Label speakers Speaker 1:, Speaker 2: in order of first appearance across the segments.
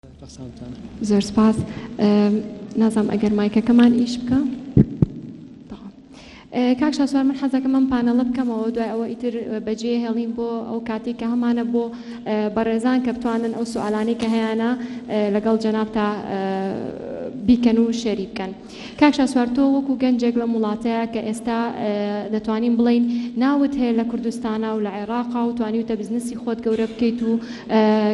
Speaker 1: ڕەخسانتانە.
Speaker 2: زۆر سپاس. نازانم ئەگەر مایکەکەمان ئیش بکا. کاک شاسوار من حەزەکەم ئەم پانەڵە بکەمەوە دوای ئەوە ئیتر بەجێ هێڵین بۆ ئەو کاتێک کە هەمانە بۆ بەڕێزان کە بتوانن ئەو سوالانەی کە هەیانە لەگەڵ جەنابتا بیکەن و شێری بکەن. کاک شاسوار تۆ وەکو گەنجێک لەم وڵاتەیە کە ئێستا دەتوانین بڵێین ناوت هەیە لە کوردستانا و لە عێڕاقا و توانیوتە بزنسی خۆت گەورە بکەیت و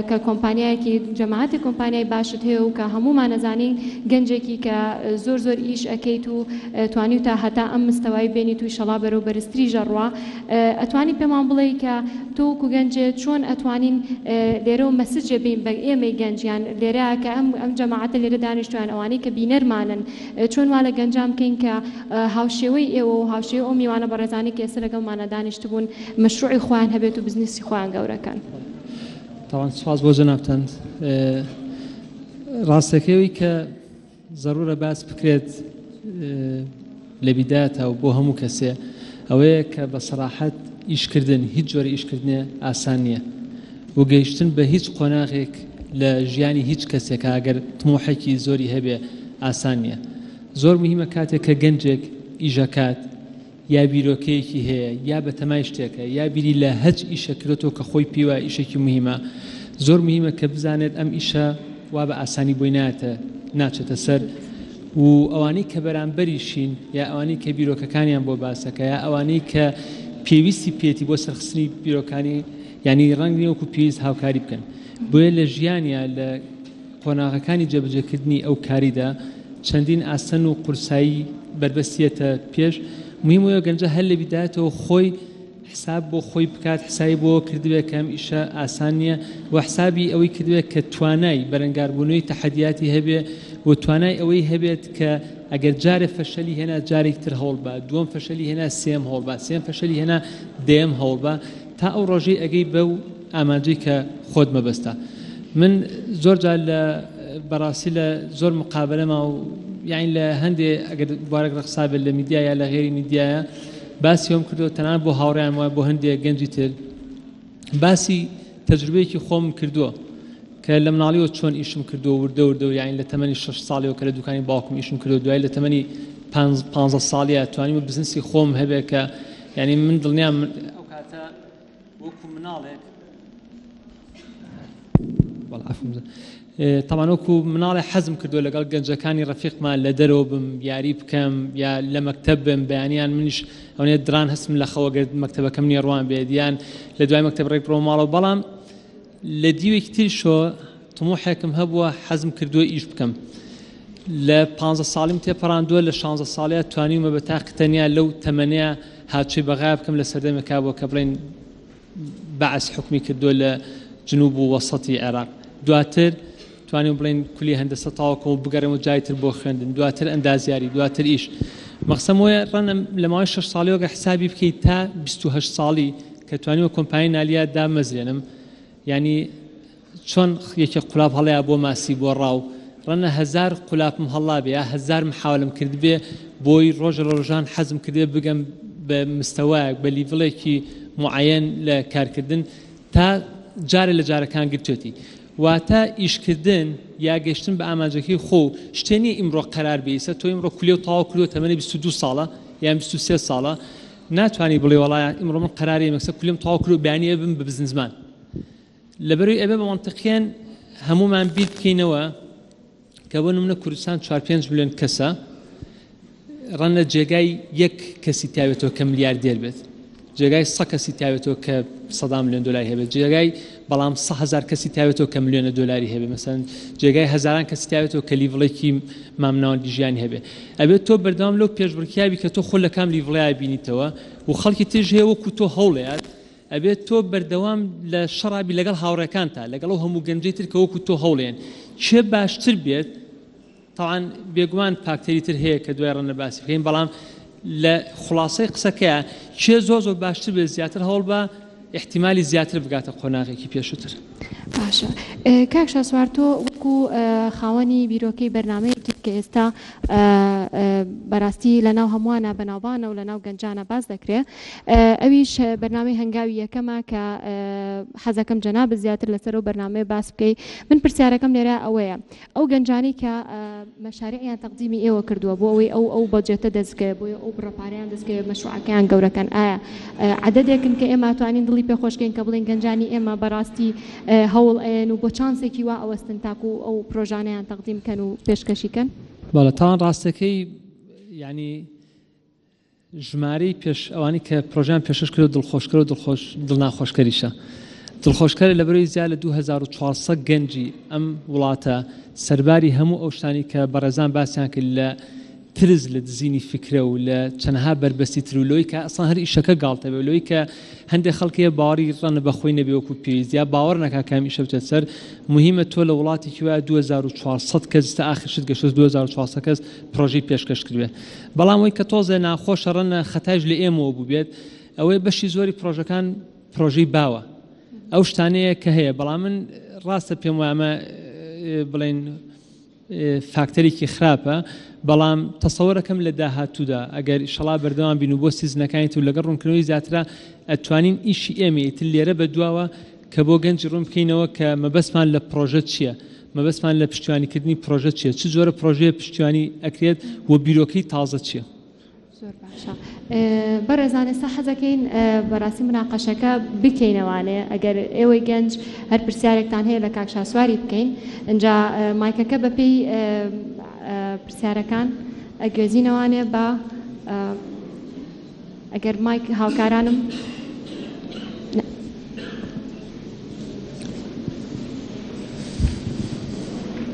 Speaker 2: کە کۆمپانیایەکی جەماعەتی کۆمپانیای باشت هەیە و کە هەموومان ئەزانین گەنجێکی کە زۆر زۆر ئیش ئەکەیت و توانیوتە هەتا ئەم مستەوای بێنیت و ئیشەڵا بەرەو بەرزتریش ئەڕوا ئەتوانی پێمان بڵێی کە تۆ وەکو گەنجێ چۆن ئەتوانین لێرەوە مەسجێ بین بە ئێمەی گەنج یان لێرە کە ئەم ئەم جەماعەتە لێرە دانیشتووە یان ئەوانەی کە بینەرمانن چۆن وا لە گەنجان بکەین کە هاوشێوەی ئێوە و هاوشێوەی ئەو میوانە بەڕێزانەی کە ئێستا لەگەڵمانا دانیشتبوون مەشروعی خۆیان هەبێت و بزنسی خۆیان گەورە کەن.
Speaker 1: تاوان سوپاس بۆ جەنابتان. ڕاستەکەی ئەوی کە زەرورە باس بکرێت لە بیدایەتا و بۆ هەموو کەسێ ئەوەیە کە بە سەراحەت ئیشکردن هیچ جۆرە ئیشکردنێ ئاسان نییە و گەیشتن بە هیچ قۆناغێک لە ژیانی هیچ کەسێکا ئەگەر تموحێکی زۆری هەبێ ئاسان نییە زۆر مهمە کاتێک کە گەنجێک ئیشەکات یا بیرۆکەیەکی هەیە یا بەتەمای شتێکە یا بیری لە هەچ ئیشە کردۆتەوە کە خۆی پێی وایە ئیشێکی مهمە زۆر مهمە کە بزانێت ئەم ئیشە وا بە ئاسانی بۆی نایەتە ناچێتە سەر و ئەوانەی کە بەرامبەریشین یا ئەوانەی کە بیرۆکەکانیان بۆ باسەکە یا ئەوانەی کە پێویستی پێێتی بۆ سەرخستنی بیرۆکانی یعنی ڕەنگ نییە وەکو پێویست هاوکاری بکەن بۆیە لە ژیانیا لە قۆناغەکانی جێبەجێکردنی ئەو کاریدا چەندین ئاستەن و قورسایی بەربەستیەتە پێش، موهیم ئەوەیە گەنجە هەر لە بیدایەتەوە خۆی حساب بۆ خۆی بکات، حسابی بۆ کردبێت کە ئەم ئیشە ئاسان نییە و حسابی ئەوەی کردبێت کە توانای بەرەنگاربوونەوەی تەحەدیاتی هەبێ و توانای ئەوەی هەبێت کە ئەگەر جارێ فەشەلی هێنا جارێکی تر هەوڵ با، دووەم فەشەلی هێنا سێیەم هەوڵ با، سێیەم فەشەلی هێنا دەیەم هەوڵ با، تا ئەو ڕۆژەی ئەگەی بەو ئامانجەی کە خۆت مەبەستە. من زۆر جار لە بەڕاستی لە زۆر مقابەلەما و یانی لە هەندێ ئەگەر بوارێک ڕەخسا بێت لە میدیا یا لە غێری میدیایە باسی ئەوم کردووە تەنانەت بۆ هاوڕێیان وایە بۆ هەندێک گەنجی تر باسی تەجروبەیەکی خۆم کردووە کە لە مناڵیەوە چۆن ئیشم کردووە وردە وردە و یانی لە تەمەنی شەش ساڵیەوە کە لە دوکانی باوکم ئیشم کردووە دوای لە تەمەنی پانزە ساڵیە توانیمە بزنسی خۆم هەبێ کە یعنی من دڵنیام ئەو کاتە وەکو مناڵێک تاوان وەکو مناڵێ حەزم کردو لەگەڵ گەنجەکانی ڕەفیقمان لە دەرەوە بم یاری بکەم یا لە مەکتەب بم بەیانیان منیش ئەوەنێ دران هەستم لە خەوە گرت مەکتەبەکەم نیە ڕوان بێت یان لە دوای مەکتەب ڕێک بڕۆم ماڵەوە بەڵام لە دیوێکی تریشەوە تموحێکم هەبووە حەزم کردووە ئیش بکەم لە پانزە ساڵیم تێپەڕاندووە لە شانزە ساڵیا توانیومە بە تاقی تەنیا لەو تەمەنەیە هاتوچۆی بەغا بکەم لە سەردەمێکا بووە کە بڵێن بەعس حکومی کردووە لە جنوب و وەسەتی عێراق دواتر توانیم بڵێن کولی هەندەسە تەواو کەم و بگەڕێم و جای تر بۆ خوێندن دواتر ئەندازیاری دواتر ئیش مەقسەم وەیە ڕەنە لە ماوەی شەش ساڵیەوە گەر حسابی بکەیت تا 28 ساڵی کە توانیوە کۆمپانیای نالیا دامەزرێنم یانی چۆن یەکێک قولاپ هەڵەیە بۆ ماسی بۆ ڕاو ڕەنە هەزار قولاپم هەڵابێ یا هەزار محاولم کردبێ بۆی ڕۆژە لە ڕۆژان حەزم کردێ بگەم بە مستەوایەک بە level ێکی معەیەن لە کارکردن تا جارێ لە جارەکان گرتوێتی واتە ئیشکردن یا گەشتن بە ئامانجەکەی خۆ و شتێ نییە ئیمڕۆ قەرار بێ ئیسە تۆ ئیمڕۆ کولیە و تەواو کردووە تەمەنی 22 ساڵە یان 23 ساڵە ناتوانی بڵێ وەڵا ئیمڕۆ من قەراری مەکسە کولیم تەواو کردو بەیانی ئەبم بە بزنسمان لەبەرەوەی ئەبێ بە مەنتقیەن هەموومان بیر بکەینەوە کە بۆ نمونە کوردستان 4 5 ملیۆن کەسە ڕەنە جێگای یەک کەسی تاوێتەوە کە ملیاردێر بێت جێگای سە کەسی تاوێتەوە کە سەدا ملیۆن دلاری هەبێت جێگای بەڵام 100 هزار کەسی تاوێتەوە کە ملیۆنە دلاری هەبێ مەسەن جێگای هەزاران کەسی تاوێتەوە کە level ێکی مامناوەندی ژیانی هەبێ ئەبێت تۆ بەردەوام لەو پێشبڕکیابی کە تۆ خۆ لە کام level ەیا بینیتەوە و خەڵکی تریش هەیە وەکو تۆ هەوڵێات ئەبێت تۆ بەردەوام لە شەڕابی لەگەڵ هاوڕێکانتا لەگەڵ ئەو هەموو گەنجەی تر کە وەکو تۆ هەوڵێن کێ باشتر بێت تاوان بێگومان فاکتەری تر هەیە کە دوای ڕەنە باسی بکەین بەڵام لە خلاصەی قسەکەیە کێ زۆر زۆر باشتر بێت زیاتر هەوڵ بە احتیمالی زیاتر بگاتە قۆناغێکی پێشووتر.
Speaker 2: باشە کاک شاسوار تۆ وەکو خاوەنی بیرۆکەی بەرنامەیەکیت کە ئێستا بەراستی لەناو هەمووانە بەناوبانە و لەناو گەنجانە باس دەکرێ ئەویش بەرنامەی هەنگاوی یەکەمە کە حەزەکەم جەنابت زیاتر لەسەر ئەو بەرنامەیە باس بکەی من پرسیارەکەم لێرە ئەوەیە ئەو گەنجانەی کە مەشاریعیان تەقدیمی ئێوە کردووە بۆ ئەوەی ئەو ئەو بەجێتە دەست بکەوێت بۆیە ئەو بڕە پارەیان دەست بکەوێت مەشروعەکەیان گەورەکەن ئایا عەدەدێکن کە ئێمە توانین دڵی پێ خۆش کەین کە بڵێین گەنجانی ئێمە بەڕاستی هەوڵ ئەیەن و بۆ چانسێکی وا ئەوەستن تاکو ئەو پرۆژانەیان تەقدیم کەن و پێشکەشی کەن؟
Speaker 1: بەڵێ تاوان ڕاستەکەی یعنی ژمارەی پێش ئەوانەی کە پرۆژەیان پێشکەش کردوە دڵخۆشکەرە و دڵخۆش دڵناخۆشکەریشە. دڵخۆشکەرە لەبەرئەوەی زیاد لە 2400 گەنجی ئەم وڵاتە سەرباری هەموو ئەو شتانەی کە بەڕێزان باسیان کرد لە ترس لە دزینی فیکرە و لە چەنەها بەربەستی تر و لەوەی کە ئەسڵەن هەر ئیشەکە گاڵتە بێ و لەوەی کە هەندێک خەڵک هەیە باوەڕی ڕەنە بە خۆی نەبێ وەکو پێویست یا باوەڕ نەکا کە ئەم ئیشە بچێت سەر مهمە تۆ لە وڵاتێکی وایە 2400 کەس تا ئاخر شت گەشتۆ 2400 کەس پرۆژەی پێشکەش کردبێ بەڵام ئەوەی کە تۆزێ ناخۆشە ڕەنە خەتایش لە ئێمەوە بووبێت ئەوەیە بەشی زۆری پرۆژەکان پرۆژەی باوە ئەو شتانەیە کە هەیە بەڵام من ڕاستە پێم وایە ئەمە بڵێن فاکتەرێکی خراپە بەڵام تەسەوەرەکەم لە داهاتوودا ئەگەر ئیشەڵا بەردەوام بین و بۆ سیزنەکانی تر لەگەڵ ڕوونکردنەوەی زیاترا ئەتوانین ئیشی ئێمە ئیتر لێرە بە دواوە کە بۆ گەنجی ڕوون بکەینەوە کە مەبەستمان لە پرۆژە چییە مەبەستمان لە پشتیوانیکردنی پرۆژە چییە چ جۆرە پرۆژەیە پشتیوانی ئەکرێت و بیرۆکەی تازە چییە.
Speaker 2: زۆر باشە بەڕێزان ئێستا حەزەکەین بەڕاستی مناقەشەکە بکەینەوانێ ئەگەر ئێوەی گەنج هەر پرسیارێکتان هەیە لە کاک شاسواری بکەین ئینجا مایکەکە بەپێی پرسیارەکان ئەگوێزینەوانێ بە ئەگەر مایک هاوکارانم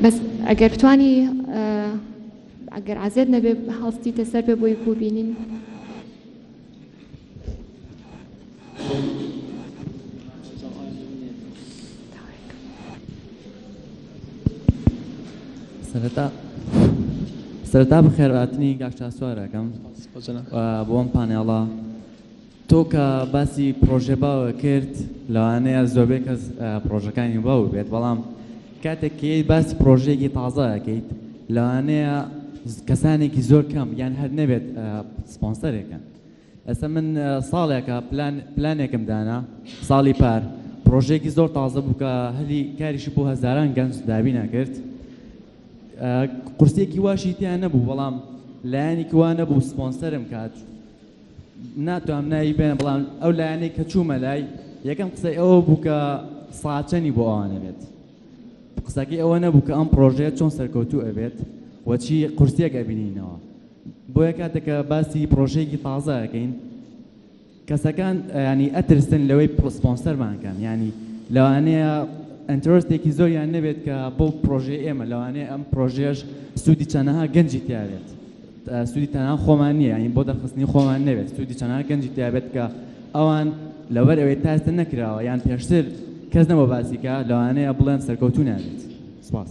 Speaker 2: بەس ئەگەر بتانی ئەگەر عەزێت نەبێ هەڵستیتە سەر پێ بۆی ببینین.
Speaker 3: سەرەتا سەرەتا بەخێرهاتنی کاک شاسوار ئەکەم بۆ ئەم پانێڵە. تۆ کە باسی پڕۆژەی باوە کرد لەوانەیە زۆربەی کەس پڕۆژەکانی باو بێت بەڵام کاتێک کە یەی باسی پڕۆژەیەکی تازە ئەکەیت لەوانەیە کەسانێکی زۆر کەم یان هەر نەبێت سپۆنسەرێکن ئێستا من ساڵێکە پلان پلانێکم دانا ساڵی پار پڕۆژەیەکی زۆر تازە بوو کە هەلی کاریشی بۆ هەزاران گەنج دابین ئەکرد قورسیەکی واشی تیا نەبوو بەڵام لایەنێکی وا نەبوو سپۆنسەرم کات ناتوانم ناوی بێنم بەڵام ئەو لایەنەی کە چوومە لای یەکەم قسەی ئەوە بوو کە ساچەنی بۆ ئەوانە بێت قسەکەی ئەوە نەبوو کە ئەم پرۆژەیە چۆن سەرکەوتوو ئەبێت و چی قورسیەک ئەبینینەوە بۆیە کاتێک کە باسی پرۆژەیەکی تازە ئەکەین کەسەکان ینی ئەترسن لەوەی سپۆنسەرمان کەن ینی لەوانەیە interest ێکی زۆریان نەبێت کە بۆ پرۆژەی ئێمە لەوانەیە ئەم پرۆژەیەش سوودی چەنەها گەنجی تیاێت سوودی تەنها خۆمان نییە یانی بۆ دەرخستنی خۆمان نەبێت سوودی چەنەها گەنجی تیابێت کە ئەوان لەبەر ئەوەی تا ئێستا نەکراوە یان پێشتر کەس نەبووە باسی کە لەوانەیە بڵێن سەرکەوتوو نابێت سپاس.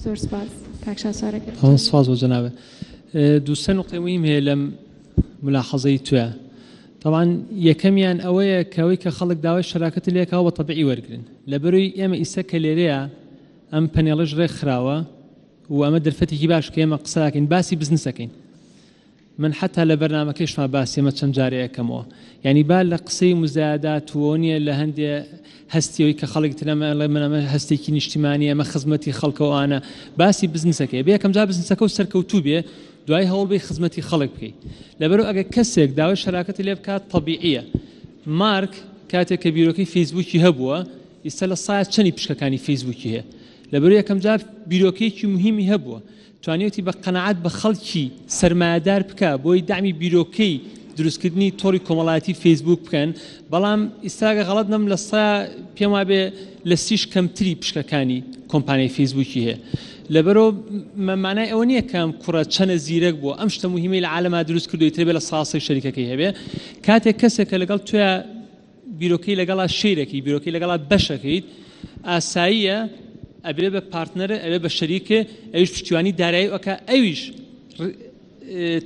Speaker 2: زۆر سپاس کاک شاسوار ئەگەر
Speaker 1: بتوانیت. سپاس بۆ جەنابت. دوو سێ نوقتەی موهیم هەیە لەم ملاحەزەی تویا. تەبعەن یەکەمیان ئەوەیە کە ئەوەی کە خەڵک داوای شەراکەتی لێ کاوە بە تەبعی وەرگرن. لەبەرەوەی ئێمە ئیسە کە لێرەیە ئەم پەنێڵەش ڕێکخراوە و ئەمە دەرفەتێکی باش کە ئێمە قسە ئەکەین باسی بزنس ئەکەین من حتا لە بەرنامەکەیشما باسی ئەمە چەند جارێ ئەکەمەوە یعنی با لە قسەی مزایدات و نییە لە هەندێ هەستیەوەی کە خەڵک تر ئەمە ئەڵێ من ئەمە هەستێکی نیشتیمانی ئەمە خزمەتی خەڵکەوانە باسی بزنسەکەی بێ یەکەم جار بزنسەکە و سەرکەوتوو بێ دوای هەوڵ بێ خزمەتی خەڵک بکەی لەبەرو ئەگەر کەسێک داوای شەراکەتی لێ بکات تەبیعیە مارک کاتێک کە بیرۆکەی فەیسبووکی هەبووە ئیستا لە سایە چەنی پشکەکانی فەیسبووکی هەیە لەبەر یەکەم جار بیرۆکەیەکی موهیمی هەبووە توانیوتی بە قەناعەت بە خەڵکی سەرمایەدار بکا بۆی دەعمی بیرۆکەی دروستکردنی تۆڕی کۆمەڵایەتی فەیسبووک بکەن بەڵام ئیستا گەر غەڵەت نەم لە سا پێم وابێ لە سیش کەمتری پشکەکانی کۆمپانیای فەیسبووکی هەیە لەبەرۆ مانای ئەوە نییە کە ئەم کوڕە چەنە زیرەک بووە ئەم شتە موهیمەی لە عالەما دروست کردو ئیتر بێ لە ساسەی شەریکەکەی هەبێ کاتێک کەسێک کە لەگەڵ تویا بیرۆکەی لەگەڵا شەیرەکەی بیرۆکەی لەگەڵا بەشەکەیت ئاساییە ئەبێ بە پارتنەرە ئەبێ بە شەریکێ ئەویش پشتیوانی دارایی ئەکا ئەویش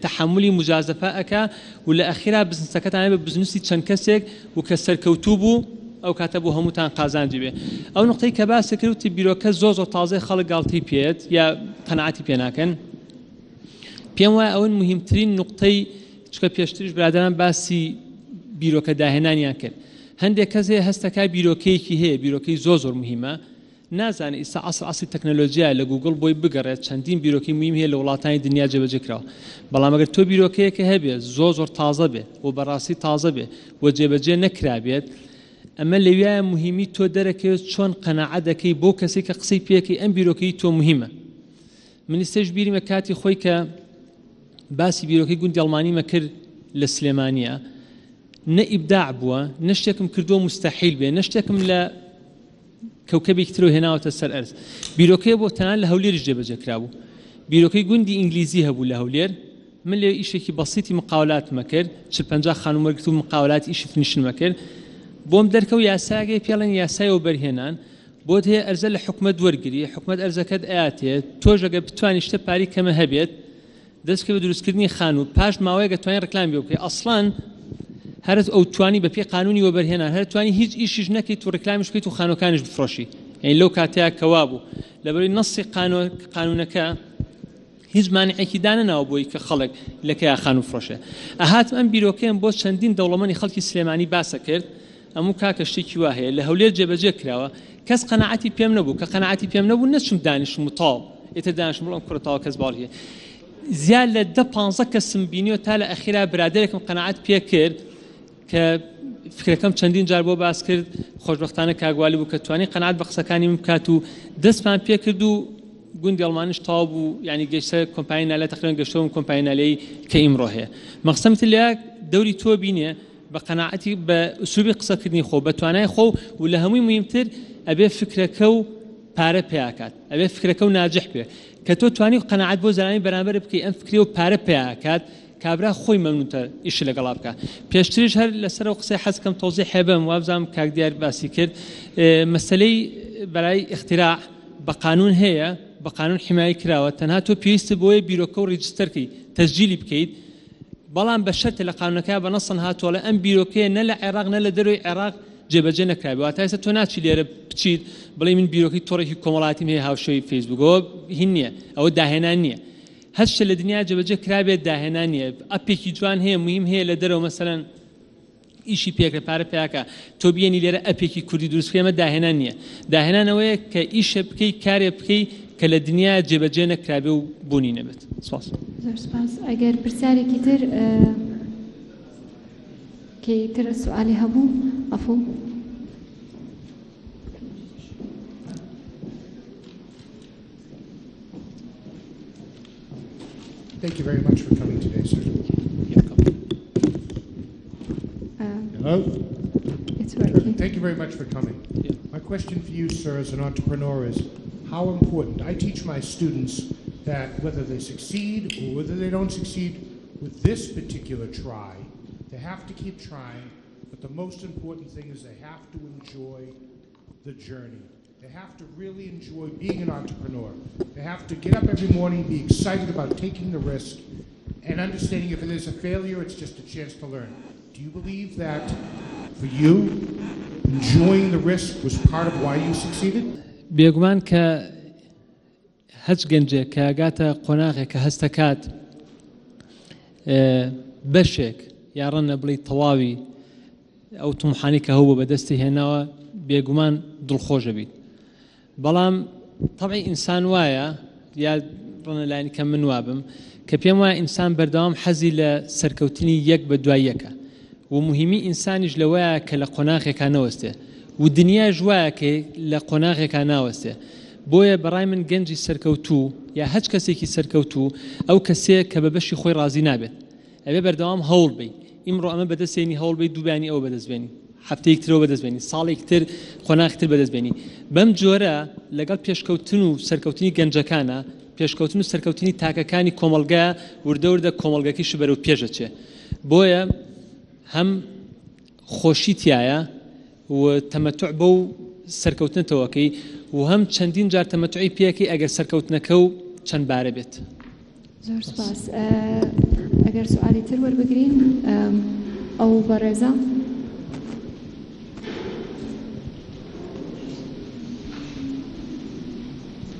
Speaker 1: تەحەمولی موجازەفە ئەکا و لە ئەخیرا بزنسەکەتان بە بزنسی چەند کەسێک و کە سەرکەوتوو بوو ئەو کاتە بۆ هەمووتان قازانجی بێ ئەو نقطەی کە باسی کرد وتی بیرۆکە زۆر زۆر تازەی خەڵک گاڵتەی پێت یا قەناعەتی پێ ناکەن پێم وایە ئەوەن مهمترین نقطەی چونکە پێشتریش برادەران باسی بیرۆکە داهێنانیان کرد. هەندێک کەس هەیە هەستەکا بیرۆکەیەکی هەیە بیرۆکەی زۆر زۆر مهمە نازانێ ئیستا عەسر عەسری تەکنەلۆجیایە لە گوگڵ بۆی بگەڕێت چەندین بیرۆکەی موهیم هەیە لە وڵاتانی دنیا جێبەجێ کراوە بەڵام ئەگەر تۆ بیرۆکەیەکە هەبێ زۆر زۆر تازە بێ و بەڕاستی تازە بێ و جێبەجێ نەکرابێت ئەمە لەویایە موهیمی تۆ دەرەکەوێت چۆن قەناعە دەکەی بۆ کەسێک کە قسەی پێکەی ئەم بیرۆکەی تۆ موهیمە من ئیستەش بیرمە کاتی خۆی کە باسی بیرۆکەی گوندی ئەڵمانیمە کرد لە سلێمانیە نە ئیبداع بووە نە شتێکم کردووە مستحیل بێ نە شتێکم لە کەوکەبێکی ترەوە هێناوەتە سەر ئەرز. بیرۆکەیە بۆ تەنانەت لە هەولێریش جێبەجێ کرابوو. بیرۆکەی گوندی ئینگلیزی هەبوو لە هەولێر. من لەوێ ئیشێکی بەسیتی مقاولاتمە کرد، چل پەنجا خانووم وەرگرت و مقاولاتی ئیشی فنیشنمە کرد. بۆم دەرکەوت یاسایەک هەیە پێڵێن یاسای وەبەرهێنان، بۆت هەیە ئەرزە لە حکومەت وەرگری، حکومەت ئەرزەکەت ئەیاتێ، تۆش ئەگەر بتوانی شتە پارەی کەمە هەبێت، دەست بکەی بە دروستکردنی خانوو پاش ماوەیەک ئەتوانی ڕیکلامی بۆ بکەی ئەسڵەن هەر ئەو توانی بە پێی قانونی وەبەرهێنان هەر توانی هیچ ئیشیش نەکەیت و ڕیکلامیش بکەیت و خانووەکانیش بفرۆشی یعنی لەو کاتەیە کە وابوو لەبەروی نەسی قانونەکە هیچ مانعێکی دانەناوە بۆی کە خەڵک لە کەیا خانوو فرۆشێ ئەهاتم ئەم بیرۆکەیەم بۆ چەندین دەوڵەمەنی خەڵکی سلێمانی باسە کرد ئەموو کاکە شتێکی وا هەیە لە هەولێر جێبەجێ کراوە کەس قەناعەتی پێم نەبوو کە قەناعەتی پێم نەبوو نەچوم دانیشم و تاو ئیتر دانیشم بڵێم کوڕە تاو کەس باوەڕی هەیە زیاد لە دە پانزە کەسم بینیوە تا لە ئەخیرا برادەرێکم قەناعەت پێ کرد کە فکرەکەم چەندین جار بۆ باس کرد خۆشبەختانە کاگوالی بوو کە توانی قەناعەت بە قسەکانی من بکات و دەستمان پێ کرد و گوندی ئەڵمانیش تەواو بوو یعنی گەشتە کۆمپانیای نالە تقریبا گەشتەوە کۆمپانیای نالەی کە ئیمڕۆ هەیە مەقسەم تر لە دەوری تۆ بینێ بە قەناعەتی بە ئسلوبی قسەکردنی خۆ بە توانای خۆ و لە هەمووی موهیمتر ئەبێ فکرەکە و پارە پێیاکات ئەبێ فکرەکە و ناجح بێ کە تۆ توانی قەناعەت بۆ زەلامی بەرامبەر بکەی ئەم فکری و پارە پێیاکات کابرا خۆی مەمنونتە ئیش لەگەڵا بکە پێشتریش هەر لەسەر ئەو قسەی حەز کەم تەوزیح هەبم وابزانم کاک دیار باسی کرد مەسەلەی بەرای ئیختراع بە قانون هەیە بە قانون حمایە کراوە تەنها تۆ پێویستە بۆیە بیرۆکە و ڕیجستەرکەی تەسجیلی بکەیت بەڵام بە شەرتێ لە قانونەکەیا بە نەسەن هاتووە ئەڵێ ئەم بیرۆکەیە نە لە عێراق نە لە دەرەوەی عێراق جێبەجێ نەکرابێ واتە ئێستا تۆ ناچی لێرە بچیت بڵێی من بیرۆکەی تۆڕێکی کۆمەڵایەتیم هەیە هاوشێوەی فەیسبوک ئەوە هین نییە ئەوە داهێنان نییە هەر شتێ لە دنیا جێبەجێ کرابێت داهێنان نییە ئەپێکی جوان هەیە مهم هەیە لە دەرەوە مەسەلەن ئیشی پێکرێ پارە پیاکە تۆ بیێنی لێرە ئەپێکی کوردی دروست بکەی ئەمە داهێنان نییە داهێنان ئەوەیە کە ئیشە بکەی کارێ بکەی کە لە دنیا جێبەجێ نەکرابێ و بوونی نەبێت سپاس.
Speaker 2: زۆر سپاس ئەگەر پرسیارێکی تر کەی تر سوالی هەبوو عەفوو.
Speaker 4: Thank you very much for coming today, sir. Hello?
Speaker 2: It's working.
Speaker 4: Thank you very much for coming.
Speaker 1: Yeah.
Speaker 4: My question for you, sir, as an entrepreneur is how important, I teach my students that whether they succeed or whether they don't succeed with this particular try, they have to keep trying, but the most important thing is they have to enjoy the journey. They have to really enjoy being an entrepreneur. They have to get up every morning, be excited about taking the risk, and understanding if it is a failure, it's just a chance to learn. Do you believe that for you, enjoying the risk was part of why you succeeded?
Speaker 1: بێگومان کە هەچ گەنجێک کە ئەگاتە قۆناغێک کە هەستەکات بەشێک یا ڕەنە بڵێی تەواوی ئەو تموحانەی کە هەبوو بەدەستی هێناوە بێگومان دڵخۆشە بیت بەڵام تەبعی ئینسان وایە یا ڕەنە لایەنی کەم من وابم کە پێم وایە ئینسان بەردەوام حەزی لە سەرکەوتنی یەک بە دوای یەکە و مهمی ئینسانیش لەوەیە کە لە قۆناغێکا نەوەستێ و دنیاش وایە کە لە قۆناغێکا ناوەستێ بۆیە بەڕای من گەنجی سەرکەوتوو یا هەچ کەسێکی سەرکەوتوو ئەو کەسەیە کە بە بەشی خۆی ڕازی نابێت ئەبێ بەردەوام هەوڵ بەی ئیمڕۆ ئەمە بەدەست بێنی هەوڵ بەی دووبیانی ئەوە بەدەست بێنی هەفتەیەک ترەوە بەدەست بێنی ساڵێک تر قۆناغی تر بەدەست بێنی بەم جۆرە لەگەڵ پێشکەوتن و سەرکەوتنی گەنجەکانە پێشکەوتن و سەرکەوتنی تاکەکانی کۆمەڵگا وردە وردە کۆمەڵگەکەیش بەرەو پێش ئەچێ بۆیە هەم خۆشی تایە و تەمەتع بەو سەرکەوتنەتەوەکەی و هەم چەندین جار تەمەتعی پێەکەی ئەگەر سەرکەوتنەکە و چەند بارە بێت.
Speaker 2: زۆر سپاس. ئەگەر سوالی تر وەربگرین ئەو بەڕێزە.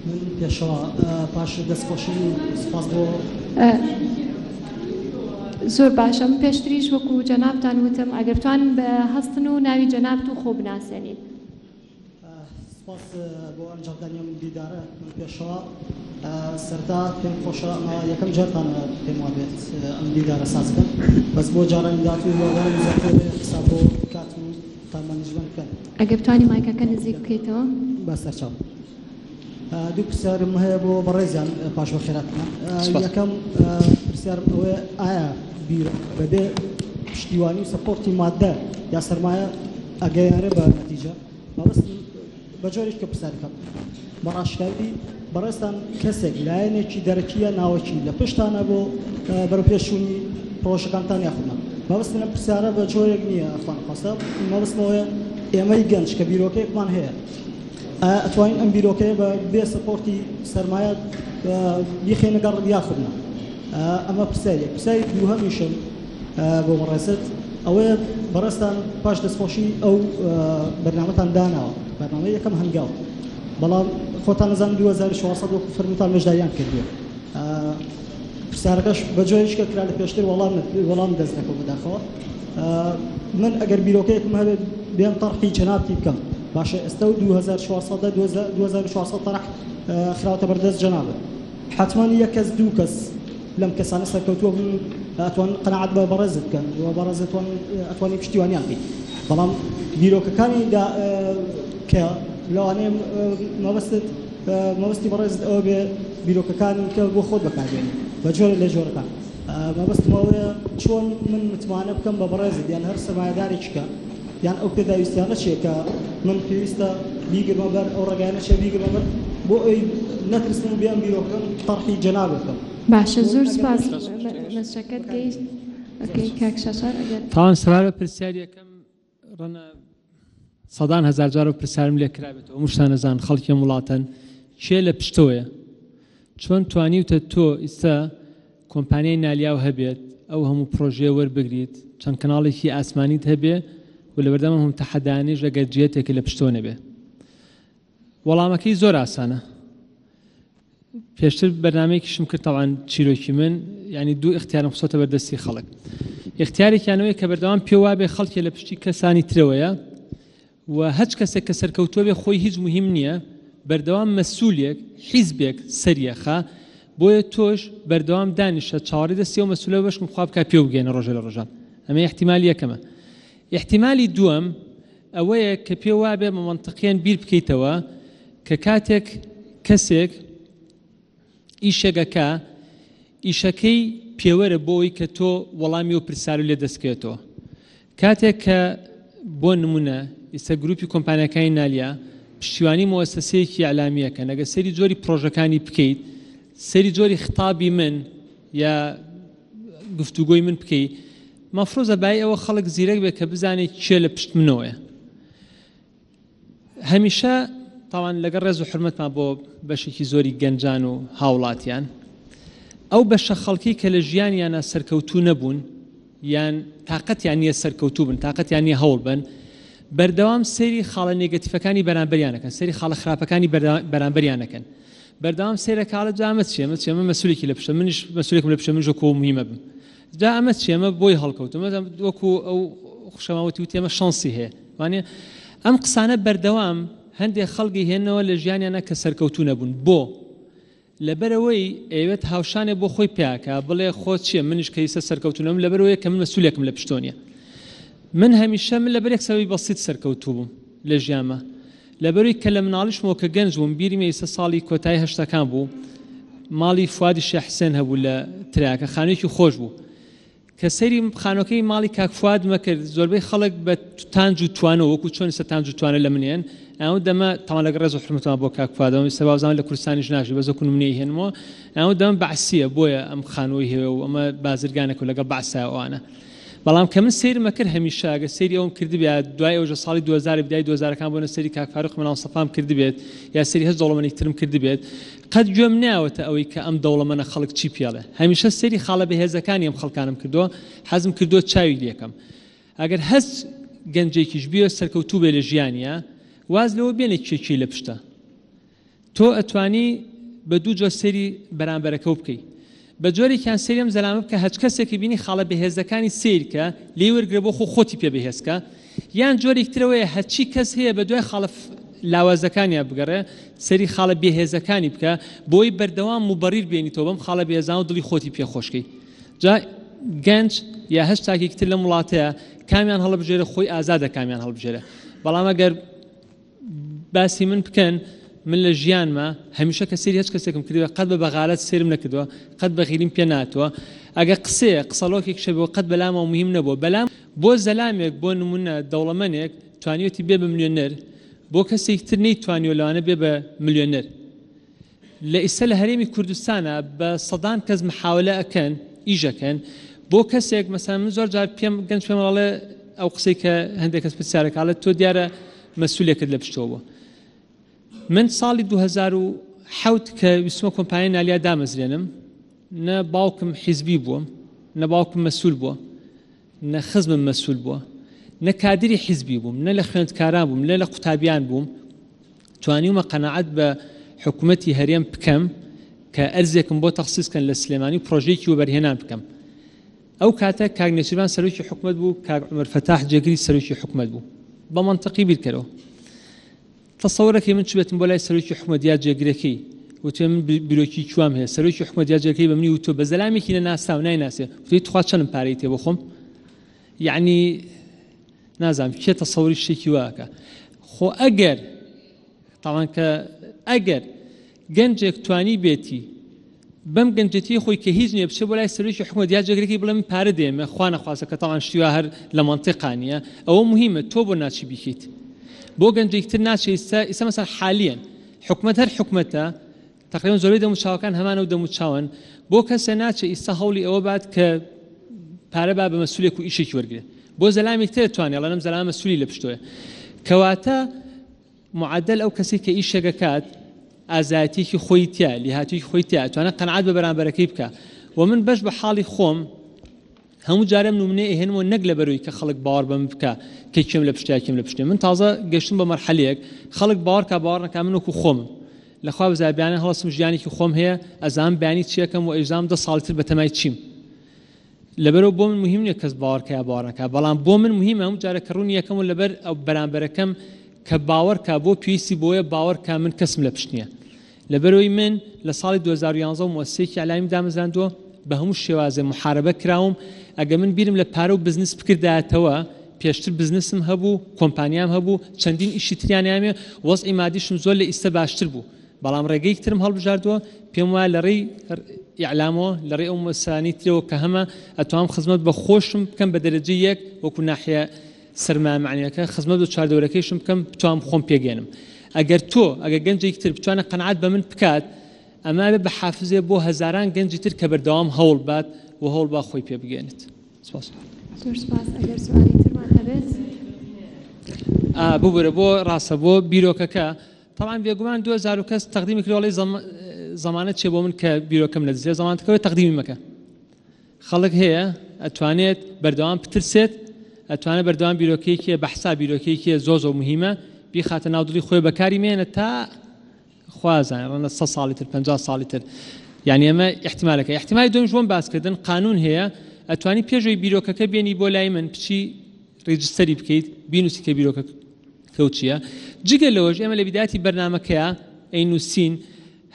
Speaker 5: من پێشەوا پاش دەستخۆشی سپاس بۆ.
Speaker 2: زۆر باشە من پێشتریش وەکو جەنابتان وتم ئەگەر بتوانن بە هەستن و ناوی جەنابت و خۆ بناسێنین.
Speaker 5: سپاس بۆ ئەنجامدانی ئەم دیدارە. من پێشەوا سەرەتا پێم خۆشە ئەمە یەکەم جارتانە پێم وابێت ئەم دیدارە ساز بکەن، بەس بۆ جارانی داهاتوو هیوادارم زیاتر حساب بۆ کات و time management بکەن.
Speaker 2: ئەگەر بتوانی مایکەکە نزیک بکەیتەوە.
Speaker 5: بە سەرچاو. دوو پرسیارم هەیە بۆ بەڕێزیان پاش بەخێراتمان. یەکەم پرسیارم ئەوەیە ئایا بیرۆکە بەبێ پشتیوانی و support ی مادە یا سەرمایە ئەگەیانێ بە نەتیجە؟ مەبەستم بە جۆرێک کە پرسیار بکەم بە ڕاشکاوی بەڕێزتان کەسێک لایەنێکی دەرەکی یا ناوەکی لە پشتانە بۆ بەرەوپێشچوونی پرۆژەکانتان یاخود نا؟ مەبەستم لەم پرسیارە بە جۆرێک نییە ئەخوان خواستە، مەبەستم ئەوەیە ئێمەی گەنج کە بیرۆکەیەکمان هەیە ئایا ئەتوانین ئەم بیرۆکەیە بە بێ support ی سەرمایە بیخەینە گەڕ یاخود نا؟ ئەمە پرسیارێک. پرسیاری دووهەمیشم بۆ بەڕێزت ئەوەیە بەڕێزتان پاش دەستخۆشی ئەو بەرنامەتان داناوە، بەرنامەی یەکەم هەنگاو، بەڵام خۆتان ئەزانن 2400 وەکو فەرمووتان بەشداریان کردووە. پرسیارەکەش بە جۆرێک کە کرا لە پێشتر وەڵام دەست نەکەوت بەداخەوە. من ئەگەر بیرۆکەیەکم هەبێت بێم تەرحی جەنابتی بکەم، باشە ئێستا و 2400 2400 تەرح خراوەتە بەردەست جەنابت، حەتمەن یەک کەس دوو کەس لەم کەسانە سەرکەوتووە بن ئەتوان قەناعەت بە بەڕێزت بکەن و بەڕێزت ئەتوانی پشتیوانیان بکەیت، بەڵام بیرۆکەکانی کە لەوانەیە مەبەستت مەبەستی بەڕێزت ئەوە بێ بیرۆکەکانی کە بۆ خۆت بەکاربێنی بە جۆرە لە جۆرەکان، مەبەستم ئەوەیە چۆن من متمانە بکەم بە بەڕێزت یان هەر سەرمایەدارێکی کە یان ئەو پێداویستیانە چیە کە من پێویستە بیگرمە بەر، ئەو ڕێگایانە چیە بیگرمە بەر بۆ ئەوی نەترسم و بێم بیرۆکەکەم تەرحی جەنابت بکەم.
Speaker 2: باشە زۆر سپاس مەسجەکەت گەیشت. ئۆکەی کاک شاشار ئەگەر.
Speaker 1: تاوان سەبارەت بە پرسیاری یەکەم ڕەنە سەدان هەزار جار ئەو پرسیارم لێ کرابێتەوە، هەمووشتان ئەزانن خەڵکی ئەم وڵاتەن کێ لە پشتەوەیە، چۆن توانیوتە تۆ ئیستا کۆمپانیای نالیاو هەبێت ئەو هەموو پرۆژەیە وەربگریت، چەند کەناڵێکی ئاسمانیت هەبێ و لەبەردەم ئەم هەموو تەحەدایانەیش ئەگەر جیهەتێکت لە پشتەوە نەبێ؟ وەڵامەکەی زۆر ئاسانە. پێشتر بەرنامەیەکیشم کرد تەوان چیرۆکی من یعنی دوو اختیارم خستۆتە بەردەستی خەڵک. اختیارێکیانەوەی کە بەردەوام پێ وابێ خەڵکێ لە پشتی کەسانی ترەوەیە و هەچ کەسێک کە سەرکەوتووە بێ خۆی هیچ مهم نییە، بەردەوام مەسوولێک حیزبێک سەریەخا، بۆیە تۆش بەردەوام دانیشە چاوەڕێی دەستی ئەو مەسوولە بەشکم خوا بکا پێو بگەینە ڕۆژێ لە ڕۆژان. ئەمە ئیحتیمالی یەکەمە. ئیحتیمالی دووەم ئەوەیە کە پێ وابێ بە مەنتقیان بیر بکەیتەوە کە کاتێک کەسێک ئیشێک ئەکا ئیشەکەی پێوەرە بۆ ئەوەی کە تۆ وەڵامی ئەو پرسیارە لێ دەستکەوێتەوە. کاتێک کە بۆ نمونە ئیستا گروپی کۆمپانیاکانی نالیا پشتیوانی موەسەسەیەکی ئیعلامیەکەن، ئەگەر سەیری جۆری پرۆژەکانی بکەیت، سەیری جۆری خطابی من یا گفتوگۆی من بکەی، مەفروزە بای ئەوە خەڵک زیرەک بێت کە بزانێت کێ لە پشت منەوەیە. هەمیشە تاوان لەگەڵ ڕێز و حرمەتمان بۆ بەشێکی زۆری گەنجان و هاوڵاتیان، ئەو بەشە خەڵکی کە لە ژیانیانە سەرکەوتوو نەبوون یان تاقەتیان نییە سەرکەوتوو بن، تاقەتیان نییە هەوڵ بن، بەردەوام سەیری خاڵە نێگەتیفەکانی بەرامبەریانەکەن، سەیری خاڵە خراپەکانی بەرامبەریانەکەن، بەردەوام سەیرە کاڵە جا ئەمە چییە، ئەمە چییە، ئەمە مەسوولێکی لە پشتە، منیش مەسوولێکم لە پشتە، منیش وەکو ئەو مهمە بم، جا ئەمە چییە، ئەمە بۆی هەڵکەوتم، ئەمە وەکو ئەو خوشەماوەتی وتی ئەمە شانسی هەیە، وانە ئەم قسانە بەردەوام هەندێک خەڵکی هێنەوە لە ژیانیانە کە سەرکەوتوو نەبوون. بۆ؟ لەبەرئەوەی ئەیەوێت هاوشانێ بۆ خۆی پیاکا، بڵێ خۆ چییە منیش کە ئیستا سەرکەوتوو نەبووم لەبەرئەوەیە کە من مەسوولێکم لە پشتۆ نییە. من هەمیشە من لەبەر یەک سەبەبی بەسیت سەرکەوتوو بووم لە ژیانما، لەبەرئەوەی کە لە مناڵیشمەوە کە گەنج بووم، بیرمە ئیستا ساڵی کۆتایی هەشتاکان بوو، ماڵی فوادی شێخ حسێن هەبوو لە تراکە، خانوویەکی خۆش بوو. کە سەیری خانوەکەی ماڵی کاک فوادمە کرد، زۆربەی خەڵک بە تانج و توانەوە، وەکو چۆن ئێستا تانج و توانە لە منێن، ئەو دەمە تەمان لەگەڵ ڕێز و حورمەتەوە بۆ کاک فوادەوە، ئێستا وابزانم لە کوردستانیش ناژی، بەس وەکو نمونەی هێنمەوە، ئەو دەمە بەعسییە، بۆیە ئەم خانووەی هەیە و ئەمە بازرگانێکە و لەگەڵ بەعسایە ئەوانە. بەڵام کە من سەیرمە کرد هەمیشە ئەگەر سەیری ئەوم کردبێت، دوای ئەوژە ساڵی 2000 بدای 2000ەکان بۆنە سەیری کاک فاروق مەلا مستەفام کردبێت یا سەیری هەچ دەوڵەمەنێکی ترم کردبێت، قەت گوێم نایەوەتە ئەوەی کە ئەم دەوڵەمەنە خەڵک چی پێڵێ. هەمیشە سەیری خاڵە بەهێزەکانی ئەم خەڵکانەم کردووە، حەزم کردووە چاوی لێکەم. ئەگەر هەچ گەنجێکیش بیەوێت سەرکەوتوو بێ لە ژیانیا، واز لەوە بێنێ کێ کێی لە پشتە. تۆ ئەتوانی بە دوو جۆر سەیری بەرامبەرەکەو بکەی. بە جۆرێکیان سەیری ئەم زەلامە بکە هەچ کەسێکی بینی خاڵە بەهێزەکانی سەیر کە لێی وەرگرە بۆ خۆ خۆتی پێ بەهێز کە یان جۆرێک ترەوەیە هەچی کەس هەیە بە دوای خاڵە لاوازەکانیا بگەڕێ سەری خاڵە بێهێزەکانی بکە بۆی بەردەوام موبەڕیر بێنیتەوە بەم خاڵە بێزان و دڵی خۆتی پێ خۆشکەی جا گەنج یا هەچ تاکێکی تر لەم وڵاتەیە کامیان هەڵبژێرە خۆی ئازادە کامیان هەڵبژێرە بەڵام ئەگەر باسی من بکەن من لە ژیانما هەمیشە کە سەیری هەچ کەسێکم کردوە قەت بە بەغالەت سەیرم نەکردوە قەت بەغیلیم پێ ناتوە ئەگە قسەیە قسەڵۆکێک شەبێ قەت بەلامەوە مهم نەبووە بەلام بۆ زەلامێک بۆ نمونە دەوڵەمەنێک توانیوێتی بێ بە ملیۆنەر بۆ کەسێک تر نەیتوانیوە لەوانە بێ بە ملیۆنەر لە ئیستا لە هەرێمی کوردستانا بە سەدان کەس محاولە ئەکەن ئیش ئەکەن بۆ کەسێک مەسەلەن من زۆر جار پێم گەنج پێم ئەڵێ ئەو قسەی کە هەندێک کەس پرسیارەکە ئەڵێ تۆ دیارە مەسولێکت لە پشتەوە بووە من ساڵی 2007 کە ویستمە کۆمپانیای نالیا دامەزرێنم نە باوکم حیزبی بووە نە باوکم مەسول بووە نە خزمم مەسول بووە نە کادری حیزبی بووم نە لە خوێندکاران بووم نە لە قوتابیان بووم توانیومە قەناعەت بە حکومەتی هەرێم بکەم کە ئەرزێکم بۆ تەخسیس کەن لە سلێمانی و پرۆژەیەکی وەبەرهێنان بکەم. ئەو کاتە کاک نێچیرڤان سەرۆکی حکومەت بوو، کاک عومەر فەتاح جێگری سەرۆکی حکومەت بوو. بە مەنتقی بیرکەرەوە. تەسەورەکەی من چوبێتم بۆ لای سەرۆکی حکومەت یا جێگرەکەی وتوێ من بیرۆکی کوام هەیە سەرۆکی حکومەت یا جێگرەکەی بە منی وتووە بە زەلامێکی نەناساو نایناسێ وتوی تخوا چەندم پارەی تێ بۆ خۆم یعنی نازانم کێ تەسەوری شتێکی وا ئەکا خۆ ئەگەر تاوان کە ئەگەر گەنجێک توانی بێتی بەم گەنجێتی خۆی کە هیچ نییە بچێ بۆ لای سەرۆکی حکومەت یا جێگرەکەی بڵێ من پارە دێمە خوا نەخواستە کە تاوان شتی وا هەر لە مەنتیقا نییە ئەوە مهمە تۆ بۆ ناچی بیکەیت بۆ گەنجێکی تر ناچێ ئیستا ئیستا مەسەن حالیەن حکومەت هەر حکومەتە تەقریبەن زۆربەی دەموچاوەکان هەمان ئەو دەموچاون بۆ کەسێ ناچێ ئیستا هەوڵی ئەوە بات کە پارە با بە مەسولێک و ئیشێکی وەرگێ بۆ زەلامێک تر توانێ ئەڵێن زەلام مەسولی لە پشتۆیە کەواتە معدل ئەو کەسی کە ئیشێکە کات ئازایەتیەکی خۆی تیا لێهاتووی خۆی تیا توانە قەناعەت بە بەرامبەرەکەی بکە و من بەش بە حاڵی خۆم هەموو جارێم نمونەی ئەهێنمەوە نەک لەبەرەوەی کە خەڵک باوەڕ بە من بکا کە کێم لە پشتە کێم لە پشتێ من تازە گەشتم بە مەرحەلەیەک خەڵک باوەڕ کا باوەڕ نەکا من وەکو خۆمم لەخوا بزای بەیانیان هەڵەسم ژیانێکی خۆم هەیە ئەزانم بەیانی چیەکەم و ئەیزانم دە ساڵی تر بەتەمای چیم لەبەرەوە بۆ من مهم نییە کەس باوەڕ کە یا باوەڕ نەکا بەڵام بۆ من مهمە هەموو جارە کە ڕوونی یەکەم و لەبەر ئەو بەرامبەرەکەم کە باوەڕ کا بۆ پێویستی بۆیە باوەڕ کا من کەسم لە پشت نییە لەبەرئەوەی من لە ساڵی 2011 موەسسەیەکی ئیعلامیم دامەزراندووە، بە هەموو شێوازێ موحارەبە کراوم، ئەگەر من بیرم لە پارە و بزنس بکردایەتەوە، پێشتر بزنسم هەبوو، کۆمپانیام هەبوو، چەندین ئیشی تریان هەیە، وەزعی مادیشم زۆر لە ئیستە باشتر بوو، بەڵام ڕێگەیەکی ترم هەڵبژاردووە، پێم وایە لە ڕێی ئیعلامەوە، لە ڕێی ئەو موەسسانەی ترەوە کە هەمە، ئەتوانم خزمەت بە خۆشم بکەم بە دەرەجەی یەک، وەکو ناحیە سەرمایە مەعنەویەکە خزمەت بە چواردەورەکەیشم بکەم بتوانم خۆم پێگەێنم ئەگەر تۆ ئەگەر گەنجێکی تر بتوانێت قەناعەت بە من بکات ئەمە ئەبێ بە حافزێ بۆ هەزاران گەنجی تر کە بەردەوام هەوڵ بات و هەوڵ با خۆی پێ بگەێنێت سپاس.
Speaker 2: زۆر سپاس ئەگەر سوالی ترمان هەبێت.
Speaker 1: ببورە بۆ ڕاستە بۆ بیرۆکەکە تەبعەن بێگومان 2000 و کەس تەقدیمی کردوە ئەڵێ زەمانەت چیە بۆ من کە بیرۆکەم نەدزێ زەمانەتەکەوە تەقدیمی مەکە خەڵک هەیە ئەتوانێت بەردەوام بترسێت، ئەتوانێت بەردەوام بیرۆکەیەکی بە حساب بیرۆکەیەکی زۆر زۆر مهمە بیخاتە ناو دڵی خۆی بەکاری مێنە تا خوا زانێ ڕەنگە 100 ساڵی تر 50 ساڵی تر یعنی ئەمە احتمالەکە احتمالی دومش بۆم باسکردن قانون هەیە ئەتوانی پێشەوەی بیرۆکەکە بێنی بۆ لای من بچی register ی بکەیت بینوسی کە بیرۆکە کەو چییە جگە لەوەش ئێمە لە بیداتی بەرنامەکەیە ئەینوسین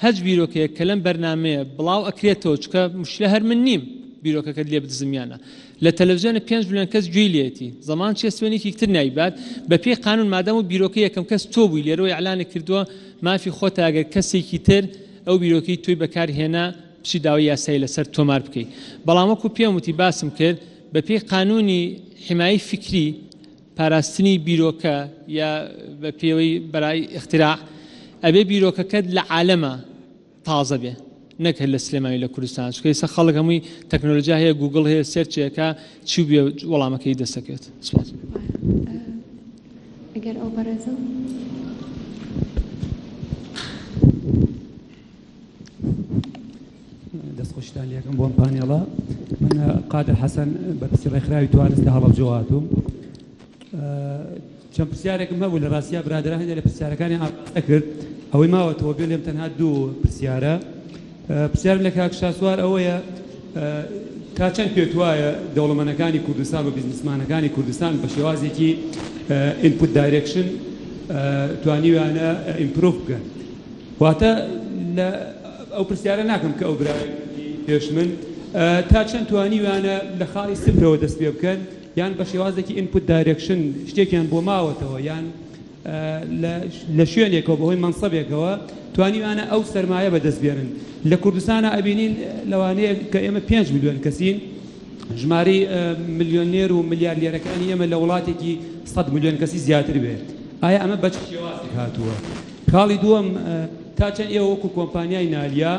Speaker 1: هەچ بیرۆکەیەک کە لەم بەرنامەیە بڵاو ئەکرێتەوە چونکە موشکلە هەر من نیم بیرۆکەکەت لێ بدزم یانە لە تەلەفزیۆنە پێنج ملیۆن کەس گوێی لێتی زەمان چیە سوێنێکی تر نایبات بە پێی قانون مادەم و بیرۆکە یەکەم کەس تۆ بووی لێرەوە ئیعلانت کردووە مافی خۆتە ئەگەر کەسێکی تر ئەو بیرۆکەی تۆی بەکار هێنا بچی داوای یاسایی لەسەر تۆمار بکەی بەڵام وەکو پێم وتی باسم کرد بە پێی قانونی حمایەی فیکری پاراستنی بیرۆکە یا بە پێوەی بەرای ئیختراع ئەبێ بیرۆکەکەت لە عالەما تازە بێ نەک هەر لە سلێمانی لە کوردستان چونکە ئێستا خەڵک هەمووی تەکنۆلۆژیا هەیە گوگڵ هەیە search ێکە چی بێ وەڵامەکەی دەستەکەوێت سپاس.
Speaker 2: ئەگەر ئەو بەڕێزە.
Speaker 6: دەستخۆشتان لەکەم بۆم panel ە من قادر حەسەن بەرپرسی ڕێکخراوی توانست لە هەڵەبجەوە هاتووم چەند پرسیارێکم هەبوو لە ڕاستیا برادران هەندێک لە پرسیارەکانی ئاڕاستە کرد ئەوەی ماوەتەوە بێ لێم تەنها دوو پرسیارە. پرسیارم لە کاک شاسوار ئەوەیە تا چەند پێت وایە دەوڵەمەنەکانی کوردستان و بزنسمانەکانی کوردستان بە شێوازێکی input direction توانیویانە improve بکەن؟ واتە لە ئەو پرسیارە ناکەم کە ئەو برایە کردی پێش من، تا چەند توانیویانە لە خاڵی سفرەوە دەست پێ بکەن یان بە شێوازێکی input direction شتێکیان بۆ ماوەتەوە یان لە شوێنێکەوە بەهۆی مەنسەبێکەوە توانیویانە ئەو سەرمایە بەدەست بێنن. لە کوردستانا ئەبینین لەوانەیە کە ئێمە 5 ملیۆن کەسین، ژمارەی ملیۆنێر و ملیارلێرەکانی ئێمە لە وڵاتێکی 100 ملیۆن کەسی زیاتر بێ. ئایا ئەمە بە چ شێوازێک هاتووە؟ خاڵی دووەم، تا چەند ئێوە وەکو کۆمپانیای نالیا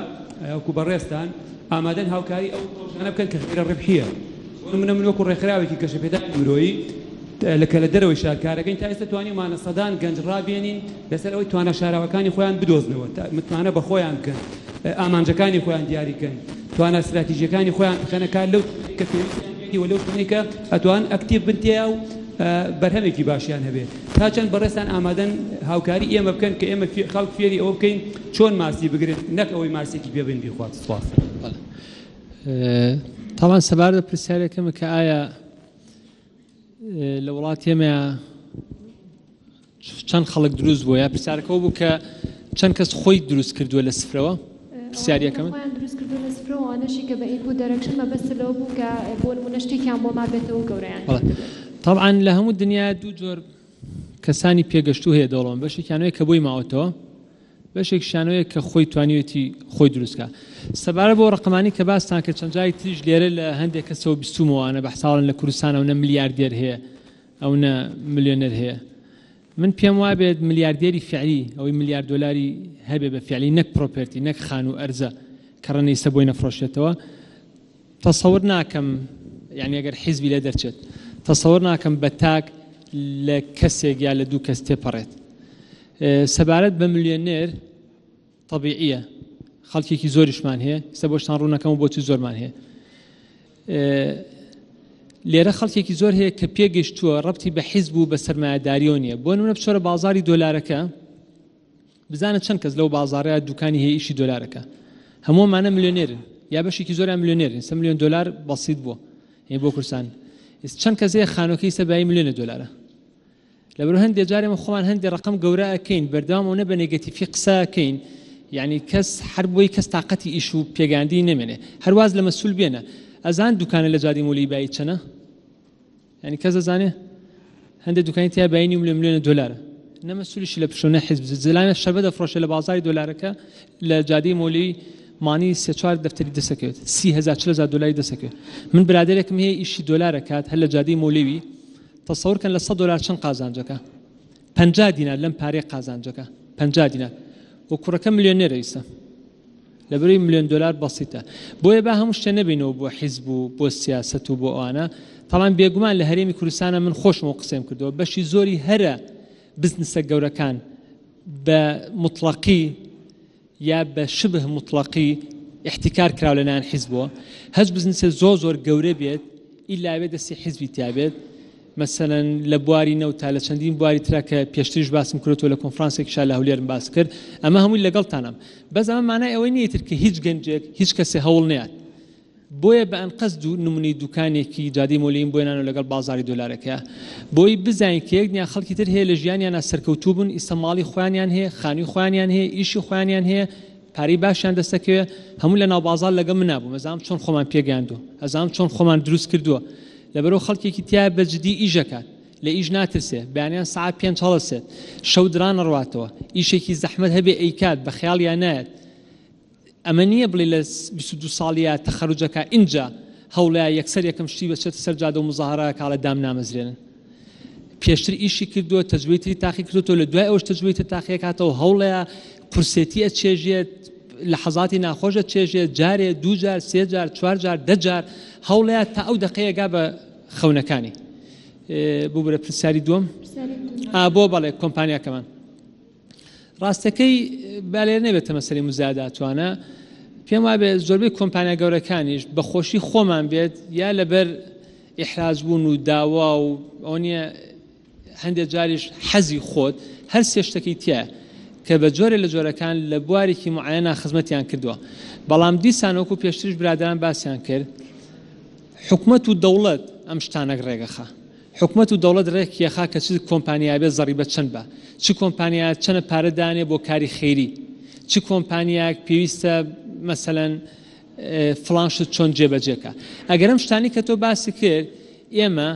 Speaker 6: وەکو بەڕێزتان ئامادەن هاوکاری ئەو پرۆژانە بکەن کە غەیرە ڕبحیە؟ بۆ نمونە من وەکو ڕێکخراوێکی گەشەپێدانی مرۆیی کە لە دەرەوەی شار کارەکەین تا ئێستا توانیومانە سەدان گەنج ڕابێنین لەسەر ئەوەی توانا شاراوەکانی خۆیان بدۆزنەوە، متمانە بە خۆیان بکەن، ئامانجەکانی خۆیان دیاری بکەن، توانا ستراتیژیەکانی خۆیان بخەنە کار لەو شوێنەی کە پێویستیان پێیەتی و لەو شوێنەی کە ئەتوانن ئەکتیڤ بن تێیا و بەرهەمێکی باشیان هەبێ. تا چەند بەڕێزتان ئامادەن هاوکاری ئێمە بکەن کە ئێمە خەڵک فێری ئەوە بکەین چۆن ماسی بگرن نەک ئەوەی ماسیەکی پێ بن بیخوات. سوپاس.
Speaker 1: تاوان سەبارەت بە پرسیارەکەم کە ئایا لە وڵاتی ئێمە چەند خەڵک دروست بووە یا پرسیارەکەەوە بوو کە چەند کەس خۆی دروست کردووە لە سفرەوە پرسیاریەکەم
Speaker 2: خۆیان دروست کردووە لە سفرەوە ئەوانەشی کە بە input direction مەبەست لەوە بوو کە بۆ نموونە شتێکیان بۆ مابێتەوە گەورەیان
Speaker 1: طبعا لە هەموو دنیا دوو جۆر کەسانی پێگەشتوو هەیە دەوڵەمەند بەشێکیانەوەی کە بۆی ماوەتەوە بەشێکیشیانەوەیە کە خۆی توانیوێتی خۆی دروست کا. سەبارەت بەو ڕەقەمانەی کە باستان کرد چەند جارێک تریش لێرە لە هەندێک کەسەوە بیستوومەوە ئەنە بەحساڵن لە کوردستان ئەونە ملیاردێر هەیە ئەونە ملیۆنەر هەیە من پێم وابێت ملیاردێری فعلی ئەوەی ملیار دۆلاری هەبێ بە فعلی نەک property نەک خانوو ئەرزە کە ڕەنەیسە بۆی نەفرۆشێتەوە تەسەور ناکەم یعنی ئەگەر حیزبی لێ دەرچێت تەسەور ناکەم بە تاک لە کەسێک یا لە دوو کەس تێپەڕێت سەبارەت بە ملیۆنێر تەبیعیە خەڵکێکی زۆریشمان هەیە ئێستا بۆشتان ڕوونەکەم و بۆچی زۆرمان هەیە لێرە خەڵکێکی زۆر هەیە کە پێگەشتووە ڕەبتی بە حیزب و بە سەرمایەداریەوە نییە بۆ نمونە بچۆرە بازاری دۆلارەکە بزانە چەند کەس لەو بازارەیە دوکانی هەیە ئیشی دۆلارەکە هەموومانە ملیۆنێرن یا بەشێکی زۆریان ملیۆنێرن سە ملیۆن دۆلار بەسیت بووە بۆ کوردستان چەند کەس هەیە خانۆکەی سە بایی ملیۆنە دۆلارە لەبەر هەندێ جار ئێمە خۆمان هەندێ ڕەقەم گەورە ئەکەین بەردەوام ئەونە بە نێگەتیفی قسە ئەکەین یعنی کەس هەر بۆی کەس تاقەتی ئیش و پێگاندی نەمێنێ هەرواز لە مەسول بێنە ئەزان دوکانە لە جادی مۆلی بایی چەنە یعنی کەس دەزانێ هەندێک دوکانی تیا بایی نیو ملیۆن ملیۆنە دۆلارە نە مەسولیشی لە پشتۆ نە حیزب زلانە شەربە دەفرۆشێ لە بازاری دۆلارەکە لە جادەی مۆلی مانی سێ چوار دەفتەری دەسەکەوێت 30 هزار 40 هزار دۆلاری دەسەکەوێت من برادێکم هەیە ئیشی دۆلارە کات هەر لە جادەی مۆلەوی تەسەور کەن لە سەد دۆلار چەند قازانجەکە 50 دینار لەم پارەی قازانجەکە 50 دینار و کوڕەکە ملیۆنێرە ئیستا لەبەرەی ملیۆن دۆلار بەسیتە بۆیە با هەموو شتێ نەبینەوە بۆ حیزب و بۆ سیاسەت و بۆ ئەوانە تەڵام بێگومان لە هەرێمی کوردستانە من خۆشم و قسەم کردەوە بەشی زۆری هەرە بزنسە گەورەکان بە مطلقی یا بە شبه مطلقی احتکار کراوە لەلایەن حیزبەوە هەچ بزنسێ زۆر زۆر گەورە بێت ئیلا بێت دەستی حیزبی تیا بێت مەسەلەن لە بواری نەوتا لە چەندین بواری ترا کە پێشتریش باسم کردووە لە کۆنفرانسێکیشا لە هەولێرم باس کرد ئەمە هەمووی لەگەڵتانم بەس ئەمە مانای ئەوەی نییە تر کە هیچ گەنجێک هیچ کەسێ هەوڵ نەیات بۆیە بە ئەنقەست دوو نمونەی دوکانێکی جادەی مۆلەیم بۆ هێنانەوە لەگەڵ بازاڕی دۆلارەکەیا بۆی بزانین کە یەک دنیا خەڵکی تر هەیە لە ژیانیانا سەرکەوتوو بوون ئیستا ماڵی خۆیانیان هەیە خانووی خۆیانیان هەیە ئیشی خۆیانیان هەیە پارەی باشیان دەستەکەوێ هەموو لە ناو بازاڕ لەگەڵ منا بووم ئەزانم چۆن خۆمان پێگەیاندووە ئەزانم چۆن خۆمان دروست کردووە لەبەرەوە خەڵکێکی تیا بە جدی ئیشەکات لە ئیش ناترسێ بەیانیان سەعات پێنج هەڵەسێت شەو درانەڕواتەوە ئیشێکی زەحمەت هەبێ ئەیکات بە خەیاڵیا نایەت ئەمە نییە بڵێی لە 22 ساڵییا تەخەروجەکا ئینجا هەوڵەیا یەکسەر یەکەم شتی بەچێتە سەر جادە و مزاهەرە کاڵێ دام نامەزرێنن پێشتر ئیشی کردووە تەجروبەی تری تاقی کردوەوە لە دوای ئەوش تەجروبەی تر تاقیەکاتەوە هەوڵەیە قورسێتی ئەچێژێت لە حەزاتی ناخۆشە چێژێت جارێ دوو جار سێ جار چوار جار دە جار هەوڵەیە تا ئەو دەقەیەگا بە خەونەکانی ببورە پرسیاری دووەم بۆ بەڵێ کۆمپانیاکەمان ڕاستەکەی با لێرە نەبێتە مەسەلەی مزایداتوانە، پێم وابێ زۆربەی کۆمپانیا گەورەکانیش بە خۆشی خۆمان بێت یا لەبەر ئیحراج بوون و داوا و ئەوە نییە هەندێک جاریش حەزی خۆت هەر سێ شتەکەی تیایە. کە بە جۆرێ لە جۆرەکان لە بوارێکی معەیەنا خزمەتیان کردووە. بەڵام دیسان وەکو پێشتریش برادەران باسیان کرد، حکومەت و دەوڵەت ئەم شتانەک ڕێگەخا. حکومەت و دەوڵەت ڕێکیەخا کە چ کۆمپانیایە بێ زەڕیبە چەند با، چ کۆمپانیایە چەنە پارە دانێ بۆ کاری خەیری، چ کۆمپانیایەک پێویستە مەسەلەن فڵان شت چۆن جێبەجێ کا. ئەگەر ئەم شتانەی کە تۆ باست کرد ئێمە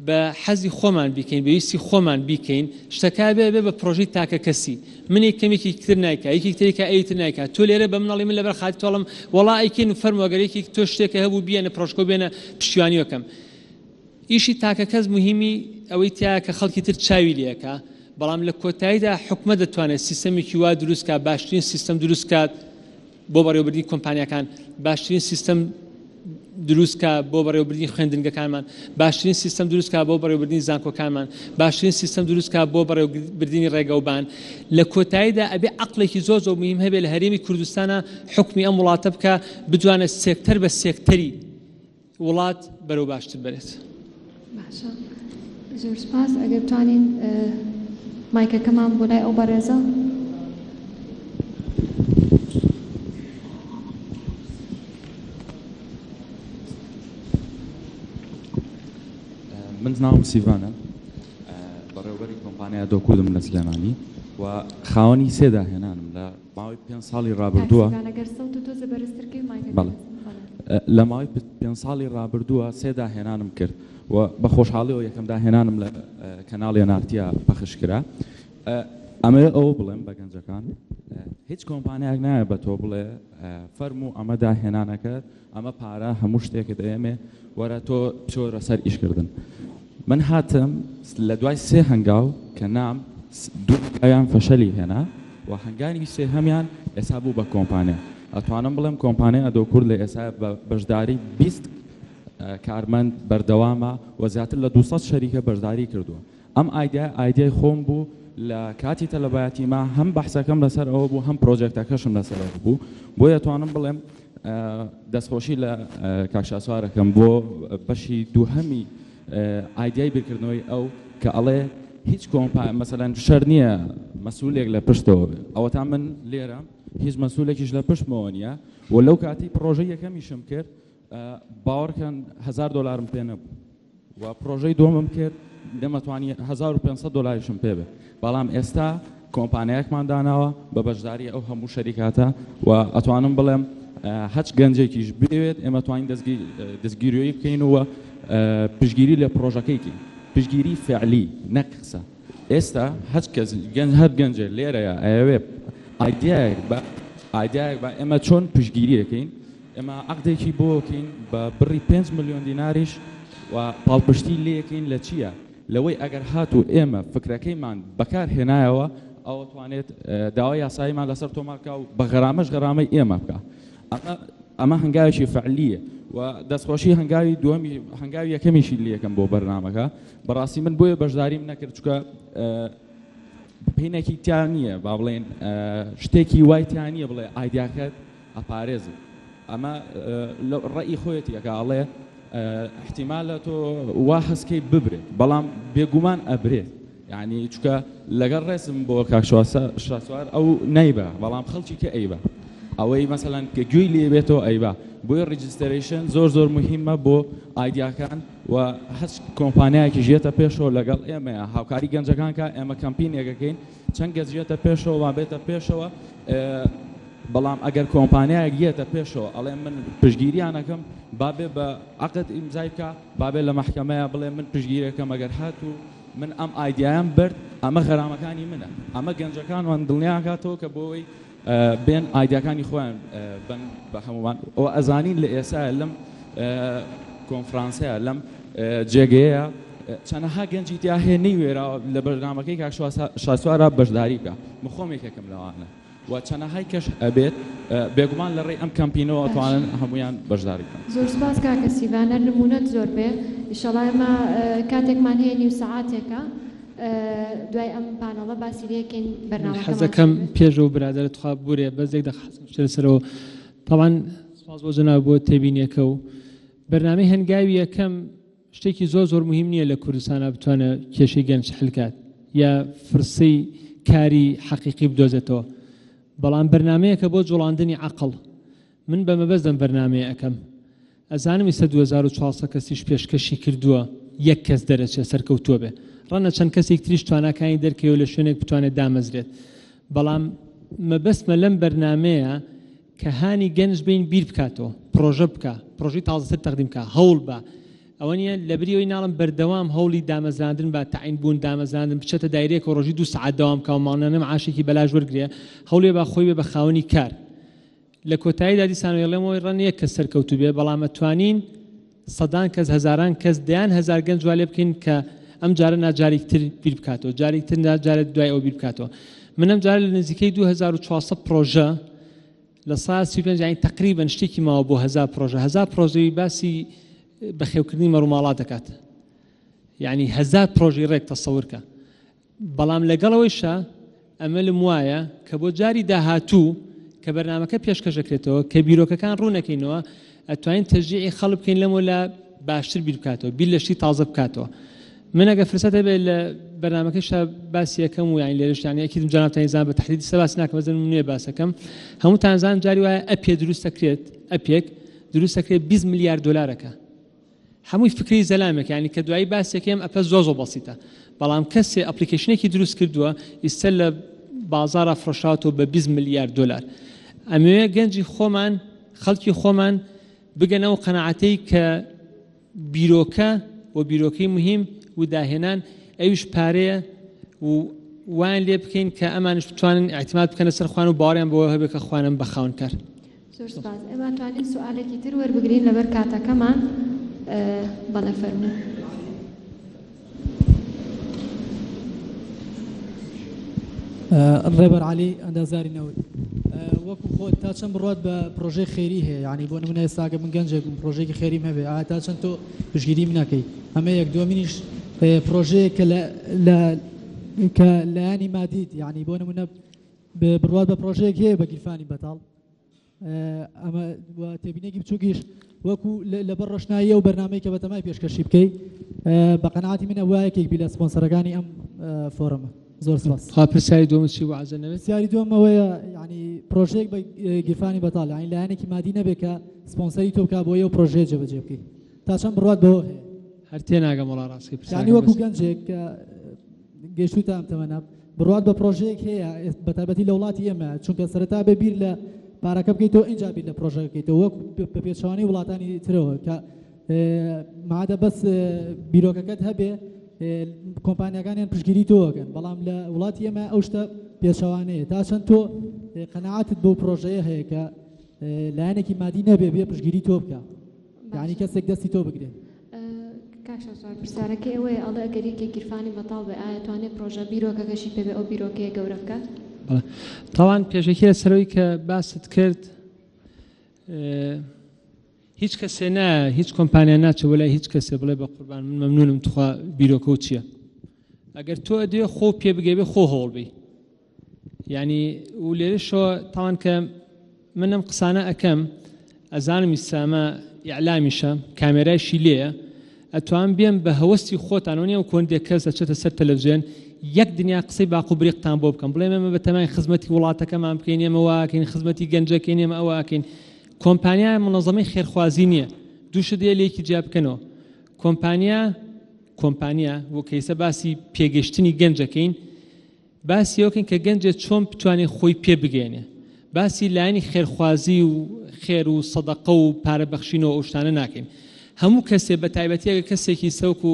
Speaker 1: بە حەزی خۆمان بیکەین، بە ویستی خۆمان بیکەین، شتەکە ئەبێ ئەبێ بە پرۆژەی تاکە کەسی. من یەکەم یەکێکی تر نایکا، یەکێکی تر یکا ئەوی تر نایکا. تۆ لێرە بە من ئەڵێی من لەبەر خاتری تۆ ئەڵێم وەڵا ئەیکەین و فەرموو ئەگەر یەکێک تۆ شتێکە هەبوو بیەنە پرۆژەکە و بێنە پشتیوانی ئەکەم. ئیشی تاکە کەس موهیمی ئەوەی تیایە کە خەڵکی تر چاوی لێ ئەکا، بەڵام لە کۆتاییدا حکومەت دەتوانێت سیستەمێکی وا دروست کا، باشترین سیستەم دروست کات بۆ بەڕێوەبردنی کۆمپانیاکان، باشترین سیستەم دروست کا بۆ بەڕێوەبردنی خوێندنگەکانمان، باشترین سیستەم دروست کا بۆ بەڕێوەبردنی زانکۆکانمان، باشترین سیستەم دروست کا بۆ بەڕێوەبردنی ڕێگەوبان. لە کۆتاییدا ئەبێ عەقڵێکی زۆر زۆر موهیم هەبێ لە هەرێمی کوردستانا حوکمی ئەم وڵاتە بکا، بتوانێت سێکتەر بە سێکتەری وڵات بەرەو باشتر بەرێت.
Speaker 2: باشە زۆر سپاس ئەگەر بتوانین مایکەکەمان بۆ لای ئەو بەڕێزە.
Speaker 3: من ناوم سیڤانە بەڕێوبەری کۆمپانیا دۆکودم لە سلێمانی و خاوەنی سێ داهێنانم لە ماوەی پێنج ساڵی ڕابردووە بەڵێ لە ماوەی پێنج ساڵی ڕابردووە سێ داهێنانم کرد و بە خۆشحاڵیەوە یەکەم داهێنانم لە کەناڵی نارتیا پەخش کرا. ئەمەوێ ئەوە بڵێم بە گەنجەکان هیچ کۆمپانیایەک نایە بە تۆ بڵێ فەرموو ئەمە داهێنانەکەت ئەمە پارە هەموو شتێکت ئەیەمێ وەرە تۆ بچۆرە سەر ئیشکردن. من هاتم لە دوای سێ هەنگاو کە نام دوو هەنگاویان فەشەلی هێنا و هەنگاوی سێهەمیان ئێستا بوو بە کۆمپانیا. ئەتوانم بڵێم کۆمپانیای ئەدۆکورد لە ئێستا بە بەشداری 20 کارمەند بەردەوامە و زیاتر لە 200 شەریکە بەشداری کردووە. ئەم ئایدیا ئایدیای خۆم بوو لە کاتی تەلەبایەتیما، هەم بەحسەکەم لەسەر ئەوە بوو هەم پرۆجێکتەکەشم لەسەر ئەوە بوو. بۆیە توانم بڵێم دەستخۆشی لە کاک شاسوارەکەم بۆ بەشی دووهەمی ئایدیای بیرکردنەوەی ئەو کە ئەڵێ هیچ کۆمپا مەسەلەن شەر نییە مەسئولێک لە پشتەوە بێ. ئەوەتا من لێرە هیچ مەسئولێکیش لە پشتمەوە نییە و لەو کاتی پرۆژەی یەکەمیشم کرد باوەڕکەن 1000 دلارم پێ نەبوو و پرۆژەی دووەمم کرد نەمەتوانی 1500 دلاریشم پێ بێ. بەڵام ئێستا کۆمپانیایەکمان داناوە بە بەشداری ئەو هەموو شەریکاتە و ئەتوانم بڵێم هەچ گەنجێکیش بێت ئێمە توانین دەستگیریۆیی بکەین و پشتگیری لە پرۆژەکەی کەین، پشتگیری فعلی نەک قسە. ئێستا هەچ کەس گەنج هەر گەنجێ لێرەیە ئەیەوێ ئایدیایەک بە ئایدیایەک بە ئێمە چۆن پشتگیریەکەین، ئێمە عەقدێکی بۆکەین بە بڕی 5 ملیۆن دیناریش و پاڵپشتی لێکەین لە چییە؟ لەوەی ئەگەر هاتوو ئێمە فکرەکەیمان بەکار هێنایەوە ئەوە توانێت داوای یاساییمان لەسەر تۆمار بکا و بە غەرامەش غەرامەی ئێمە بکا. ئەمە هەنگاوێکی فعلیە و دەستخۆشی هەنگاوی دووەمی هەنگاوی یەکەمیشی لێکەم بۆ بەرنامەکە. بەڕاستی من بۆیە بەشداریم نەکرد چونکە پینێکی تیا نییە، با بڵێن شتێکی وای تیا نییە بڵێ ئایدیاکەت ئەپارێزم. ئەمە ڕەئی خۆیەتی ئەکا ئەڵێ احتیمالە تۆ وا هەستکەی ببرێت، بەڵام بێگومان ئەبرێت. یعنی چونکە لەگەڵ ڕێزم بۆ کاک شاسوار ئەو نەیبە، بەڵام خەڵکی کە ئەیبە، ئەوەی مەسەلەن کە گوێی لێ بێتەوە ئەیبە. بۆیە registration زۆر زۆر مهمە بۆ ئایدیاکان و هەچ کۆمپانیایەکی ژێتە پێشەوە لەگەڵ ئێمەیە هاوکاری گەنجەکان کە ئێمە کەمپینێکەکەین چەند گەنج ژێتە پێشەوە با بێتە پێشەوە. بەڵام ئەگەر کۆمپانیایەک یەتە پێشەوە ئەڵێ من پشتگیریانەکەم، با بێ بە عەقد ئیمزای بکە، با بێ لە مەحکەمەیە بڵێ من پشتگیرەکەم ئەگەر هاتوو من ئەم ئایدیایەم برد، ئەمە غەرامەکانی منە. ئەمە گەنجەکانمان دڵنیاکاتەوە کە بۆی بێن ئایدیاکانی خۆیان بن بە هەموومان. ئەوە ئەزانین لە ئێستا لەم کۆنفرانسەیە لەم جێگەیە چەنەها گەنجی تیا هەیە نەیوێراوە لە بەرنامەکەی کاک شاسوارا بەشداری بکە. من خۆم یەکێکم لەوانە و چەنەهای کەش ئەبێت بێگومان لە ڕێی ئەم کەمپینەوە ئەتوانن هەمویان بەشداری بکەن.
Speaker 2: زۆر سپاس کاکە سیڤان، هەر نمونەت زۆر بێ. ئیشەڵا ئێمە کاتێکمان هەیە نیو سەعاتێکە دوای ئەم پانەڵە باسی لێکەین بەرنامەکەمان
Speaker 1: حەزەکەم پێشەوە برادەرە تخوا بورێ بەس یەک دەقە حەزم بچێتە سەرەوە. تەبعەن سپاس بۆ جەناب بۆ تێبینیەکە و بەرنامەی هەنگاوی یەکەم شتێکی زۆر زۆر مهم نییە لە کوردستانە بتوانێت کێشەی گەنج حل کات یا فرسەی کاری حەقیقی بدۆزێتەوە. بەڵام بەرنامەیەکە بۆ جوڵاندنی عەقڵ. من بە مەبەست ئەم بەرنامەیە ئەکەم. ئەزانم ئیستا 2400 کەسیش پێشکەشی کردووە یەک کەس دەرەچێ سەرکەوتووە بێ. ڕەنە چەند کەسێک تریش تواناکانی دەرکەوێ و لە شوێنێک بتوانێت دامەزرێت. بەڵام مەبەستمە لەم بەرنامەیە کە هانی گەنج بین بیر بکاتەوە، پرۆژە بکا، پرۆژەی تازەتر تەقدیم کا، هەوڵ با. ئەوە نییە لەبری ئەوەی ناڵم بەردەوام هەوڵی دامەزراندن با، تەعین بوون، دامەزراندن، بچێتە دایرەیەکەوە ڕۆژی 2 سەعات دەوام کا و مانگانە معاشێکی بەلاش وەرگرێ، هەوڵێ با خۆی بێ بە خاوەنی کار. لە کۆتاییدا دیسان ئەڵێمەوەی ڕەنە یەک کەس سەرکەوتوو بێ، بەڵام ئەتوانین سەدان کەس، هەزاران کەس، دەیان هەزار گەنج وا لێ بکەین کە ئەم جارە نا جارێکی تر بیر بکاتەوە، جارێکی تر نا جارێک دوای ئەوە بیر بکاتەوە. من ئەم جارە لە نزیکەی 2400 پرۆژە لە سا 35 یعنی تقریبا شتێکی ماوە بۆ 1000 پرۆژە، 1000 پرۆژەی باسی بەخێوکردنی مەڕوماڵات دەکات، یعنی 1000 پرۆژەی ڕێک تەسەور کە. بەڵام لەگەڵەوەیشە ئەمەلم وایە کە بۆ جاری داهاتوو کە بەرنامەکە پێشکەشەکرێتەوە کە بیرۆکەکان ڕوونەکەینەوە ئەتوانین تەشجیعی خەڵک بکەین لەمەوە لە باشتر بیر بکاتەوە، بیر لە شتی تازە بکاتەوە. من ئەگە فرسەت هەبێت لە بەرنامەکەشا باسی یەکەم و یعنی لێرەش یعنی ئەکیدم جەنابتانی زان بە تەحدید سە باس ناکەم، بەس من نوێ باسەکەم. هەمووتان زان جاری وایە ئەپێ دروست دەکرێت، ئەپێک دروست دەکرێت 20 ملیار دلارەکە. هەمووی فکری زەلامێک، یعنی کە دوایی باسێکم ئەپە زۆر زۆر بەسیتە، بەڵام کەسێ ئەپلیکەیشنێکی دروست کردووە ئیستا لە بازارە فرۆشاتەوە بە 20 ملیار دلار. ئەمەوێ گەنجی خۆمان، خەڵکی خۆمان بگەنەوە قەناعەتەی کە بیرۆکە و بیرۆکەی مهم و داهێنان ئەویش پارەیە و وایان لێ بکەین کە ئەمانش بتوانن اعتماد بکەنە سەر خوان و باوەڕیان بەوە هەبێت کە خوانم بە خاوەنکار.
Speaker 2: زۆر سپاس. ئێمە توانین سوالێکی تر وەربگرین لەبەر کاتەکەمان. بەڵێ فەرموو.
Speaker 5: ڕێبەر عەلی ئەندازاری نەوت. وەکو خۆت تا چەند بڕوات بە پرۆژەی خێری هەیە، یعنی بۆ نمونە ئێستاکە من گەنجێکم پرۆژەیەکی خێریم هەبێ، ئایا تا چەند تۆ پشتگیریم نەکەی؟ ئەمە یەک. دووەمینیش پرۆژەیە کە کە لایەنی مادیت، یعنی بۆ نمونە بڕوات بە پرۆژەیەک هەیە بە گیرفانی بەتاڵ. ئەمە تێبینێکی بچووکیش وەکو لەبەر ڕۆشنایی ئەو بەرنامەی کە بەتەمای پێشکەشی بکەی، بە قەناعەتی من ئەوە یەکێک بی لە سپۆنسەرەکانی ئەم فۆرەمە. زۆر سپاس.
Speaker 1: خوا پرسیاری دووەم چی بوو عەزە نەبێت؟
Speaker 5: پرسیاری دووەم ئەوەیە، یعنی پرۆژەیەک بە گیرفانی بەتاڵ، یعنی لایەنێکی مادی نەبێت کە سپۆنسەری تۆ بکات بۆ ئەو پرۆژەیە جێبەجێ بکەیت، تا چەند بڕوات بەوە هەیە؟
Speaker 1: هەر تێناگەم وەڵا ڕاستەکەی پرسیارەکەم
Speaker 5: یعنی وەکو
Speaker 1: بەس.
Speaker 5: گەنجێک کە گەیشتووتە ئەم تەمەنە بڕوات بە پرۆژەیەک هەیە بە تایبەتی لە وڵاتی ئێمە، چونکە سەرەتا بێ بیر لە پارەکە بکەیتەوە ئینجا بیر لە پرۆژەکە بکەیتەوە، وەک بە پێچەوانەی وڵاتانی ترەوە کە مادە بەس بیرۆکەکەت هەبێ کۆمپانیاکانیان پشتگیری تۆ ئەکەن، بەڵام لە وڵاتی ئێمە ئەو شتە پێچەوانەیە. تا چەند تۆ قەناعەتت بەو پرۆژەیە هەیە کە لایەنێکی مادی نەبێ بێ پشتگیری تۆ بکە، یعنی کەسێک دەستی تۆ بگرێت؟
Speaker 2: کاک شاسوار پرسیارەکەی ئەوەیە ئەڵێ ئەگەر یەکێک گیرفانی بەتاڵ بێ ئایا توانێت پرۆژە بیرۆکەکەشی پێ بێ ئەو بیرۆکەیە گەورە بکات؟
Speaker 1: بەڵێ تاوان پێشەکی لەسەرەوەی کە باست کرد، هیچ کەسێ نا، هیچ کۆمپانیا ناچێ بۆ لای هیچ کەسێ بڵێ بە قوربان من مەمنونم تخوا بیرۆکە و چییە. ئەگەر تۆ ئەدێ خۆ پێ بگەی بێ خۆ هەوڵ بی. یعنی و لێرەشەوە تاوان کە من ئەم قسانە ئەکەم ئەزانم ئیسامە ئیعلامیشە کامێرایشی لێیە، ئەتوان بێم بە هەوەستی خۆتان و نییە و کۆندێک کەس ئەچێتە سەر تەلەڤیزیۆن یەک دنیا قسەی باق و بریقتان بۆ بکەم، بڵێم ئێمە بە تەمای خزمەتی وڵاتەکەمان بکەین، ئێمە واکەین خزمەتی گەنجەکەین، ئێمە ئەوە ئەکەین. کۆمپانیا منەظەمەی خێرخوازی نییە، دوو شت هەیە لێکی جیا بکەنەوە. کۆمپانیا و کەیسە باسی پێگەشتنی گەنجەکەین، باسی ئەوکەین کە گەنجێ چۆن بتوانێت خۆی پێ بگەێنێ، باسی لایەنی خێرخوازی و خێر و سەدەقە و پارە بەخشینەوە ئەو شتانە ناکەین. هەموو کەسێ بە تایبەتی ئەگەر کەسێکی سەوک و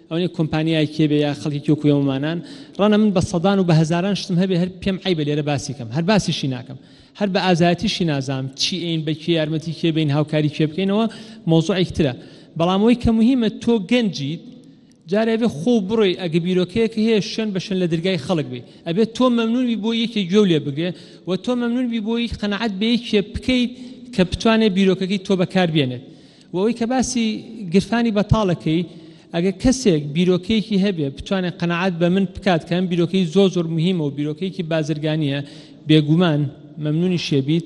Speaker 1: ئەوەنێ کۆمپانیایەکی بێ یا خەڵکی وەکو ئێمەمانان، ڕەنە من بە سەدان و بە هەزاران شتم هەبێ هەر پێم عەیبە لێرە باسی کەم، هەر باسیشی ناکەم، هەر بە ئازایەتیشی نازانم چی ئەین، بە کێ یارمەتی کێ بین، هاوکاری کێ بکەینەوە، مەوزوعێک ترە. بەڵام ئەوەی کە مهمە تۆ گەنجیت، جارێ ئەبێ خۆ بڕۆی ئەگە بیرۆکەیەک هەیە شوێن بە شوێن لە دەرگای خەڵک بی، ئەبێت تۆ مەمنون بی بۆ یەکێ گوێ لێ بگرێ و تۆ مەمنون بی بۆی قەناعەت بە یەکێ بکەیت کە بتوانێت بیرۆکەکەی تۆ بەکار بێنێت. و ئەوەی کە باسی گرفانی بەتاڵەکەی، ئەگەر کەسێک بیرۆکەیەکی هەبێ بتوانێت قەناعەت بە من بکات کە ئەم بیرۆکەی زۆر زۆر مهمە و بیرۆکەیەکی بازرگانیە، بێگومان مەمنونی شێبیت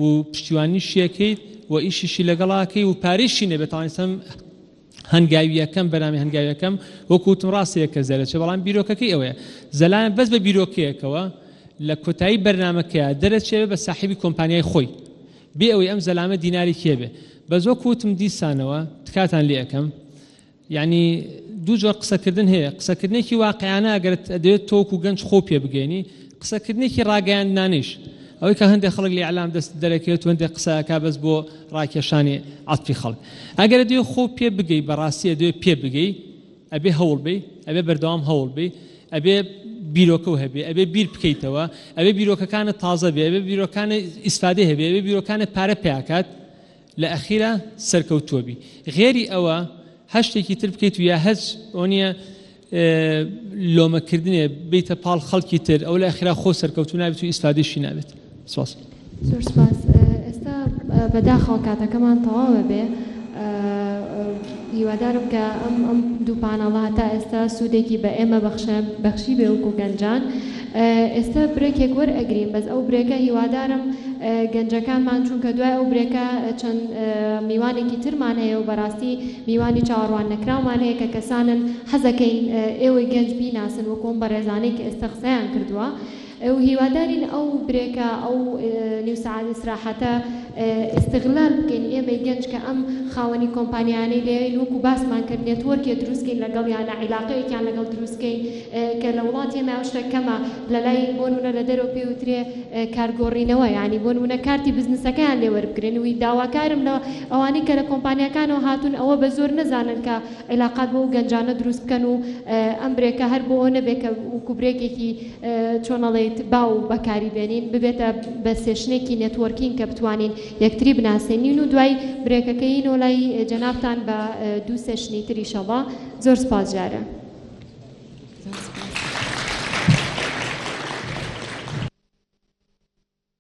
Speaker 1: و پشتیوانی شێکەیت و ئیشیشی لەگەڵاکەی و پارەیشی نەبێت. تاوانیسم هەنگاوی یەکەم، بەرنامەی هەنگاوی یەکەم، وەکو وتم ڕاستە یەک کەس دەرەچێ، بەڵام بیرۆکەکەی ئەوەیە زەلام بەس بە بیرۆکەیەکەوە لە کۆتایی بەرنامەکەیا دەرەچێ بە ساحیبی کۆمپانیای خۆی بێ ئەوەی ئەم زەلامە دیناری کێ بێ. بەس وەکو وتم دیسانەوە تکاتان لێ ئەکەم یعنی دوو جۆر قسەکردن هەیە، قسەکردنێکی واقعانە ئەگەر ئەدەوێت تۆ وەکو گەنج خۆ پێ بگەینی، قسەکردنێکی ڕاگەیاندنانیش ئەوەی کە هەندێک خەڵک لە ئیعلام دەست دەرەکەوێت و هەندێک قسە ئەکا بەس بۆ ڕاکێشانی عەتفی خەڵک. ئەگەر ئەدەوێت خۆ پێ بگەی، بەڕاستی ئەدەوێت پێ بگەی، ئەبێ هەوڵ بەی، ئەبێ بەردەوام هەوڵ بەی، ئەبێ بیرۆکەو هەبێ، ئەبێ بیر بکەیتەوە، ئەبێ بیرۆکەکانت تازە بێ، ئەبێ بیرۆکانت ئیسفادەی هەبێ، ئەبێ بیرۆکانت پارە پێکات، لە ئەخیرا سەرکەوتووە بی. غێری ئەوە هەر شتێکی تر بکەیت و یا هەچ ئەوە نییە لۆمە کردنێ بیتە پاڵ خەڵکی تر، ئەوە لە ئەخیرا خۆ سەرکەوتوو نابیت و ئیسفادەیشی نابێت. سپاس.
Speaker 2: زۆر سپاس. ئێستا بەداخەوە کاتەکەمان تەواوە بێ. هیوادارم کە ئەم ئەم دوو پانەڵە هەتا ئێستا سوودێکی بە ئێمە بەخشە بەخشی بێ وەکو گەنجان. ئێستا break ێک وەرئەگرین بەس ئەو break ە هیوادارم گەنجەکانمان چونکە دوای ئەو break ە چەند میوانێکی ترمان هەیە و بەراستی میوانی چاوەڕوان نەکراومان هەیە کە کەسانن حەزەکەین ئێوەی گەنج بیناسن وەکو ئەم بەڕێزانەی کە ئێستا قسەیان کردووە و هیوادارین ئەو break ە ئەو نیو سەعات ئیسراحەتە ئیستغلال بکەین ئێمەی گەنج کە ئەم خاوەنی کۆمپانیایانەی لێین وەکو باسمان کرد network ێ دروست کەین لەگەڵیانە عیلاقەیەکیان لەگەڵ دروست کەین کە لە وڵاتی ئێمە ئەو شتە کەمە لەلای بۆ نمونە لە دەرەوە پێی وترێ کارگۆڕینەوە یانی بۆ نمونە کارتی بزنسەکەیان لێ وەربگرن و داواکارم لە ئەوانەی کە لە کۆمپانیاکانەوە هاتوون ئەوە بە زۆر نەزانن کە عیلاقات بۆ ئەو گەنجانە دروست بکەن و ئەم break ە هەر بۆ ئەوە نەبێ کە وەکو break ێکی چۆن ئەڵێیت باو بەکاری بێنین ببێتە بە session ێکی networking کە بتوانین یەکتری بناسێنین و دوای break ەکەیینەوە لای جەنابتان بە دوو session ی تر ئیشەڵا زۆر سپاس جارێ.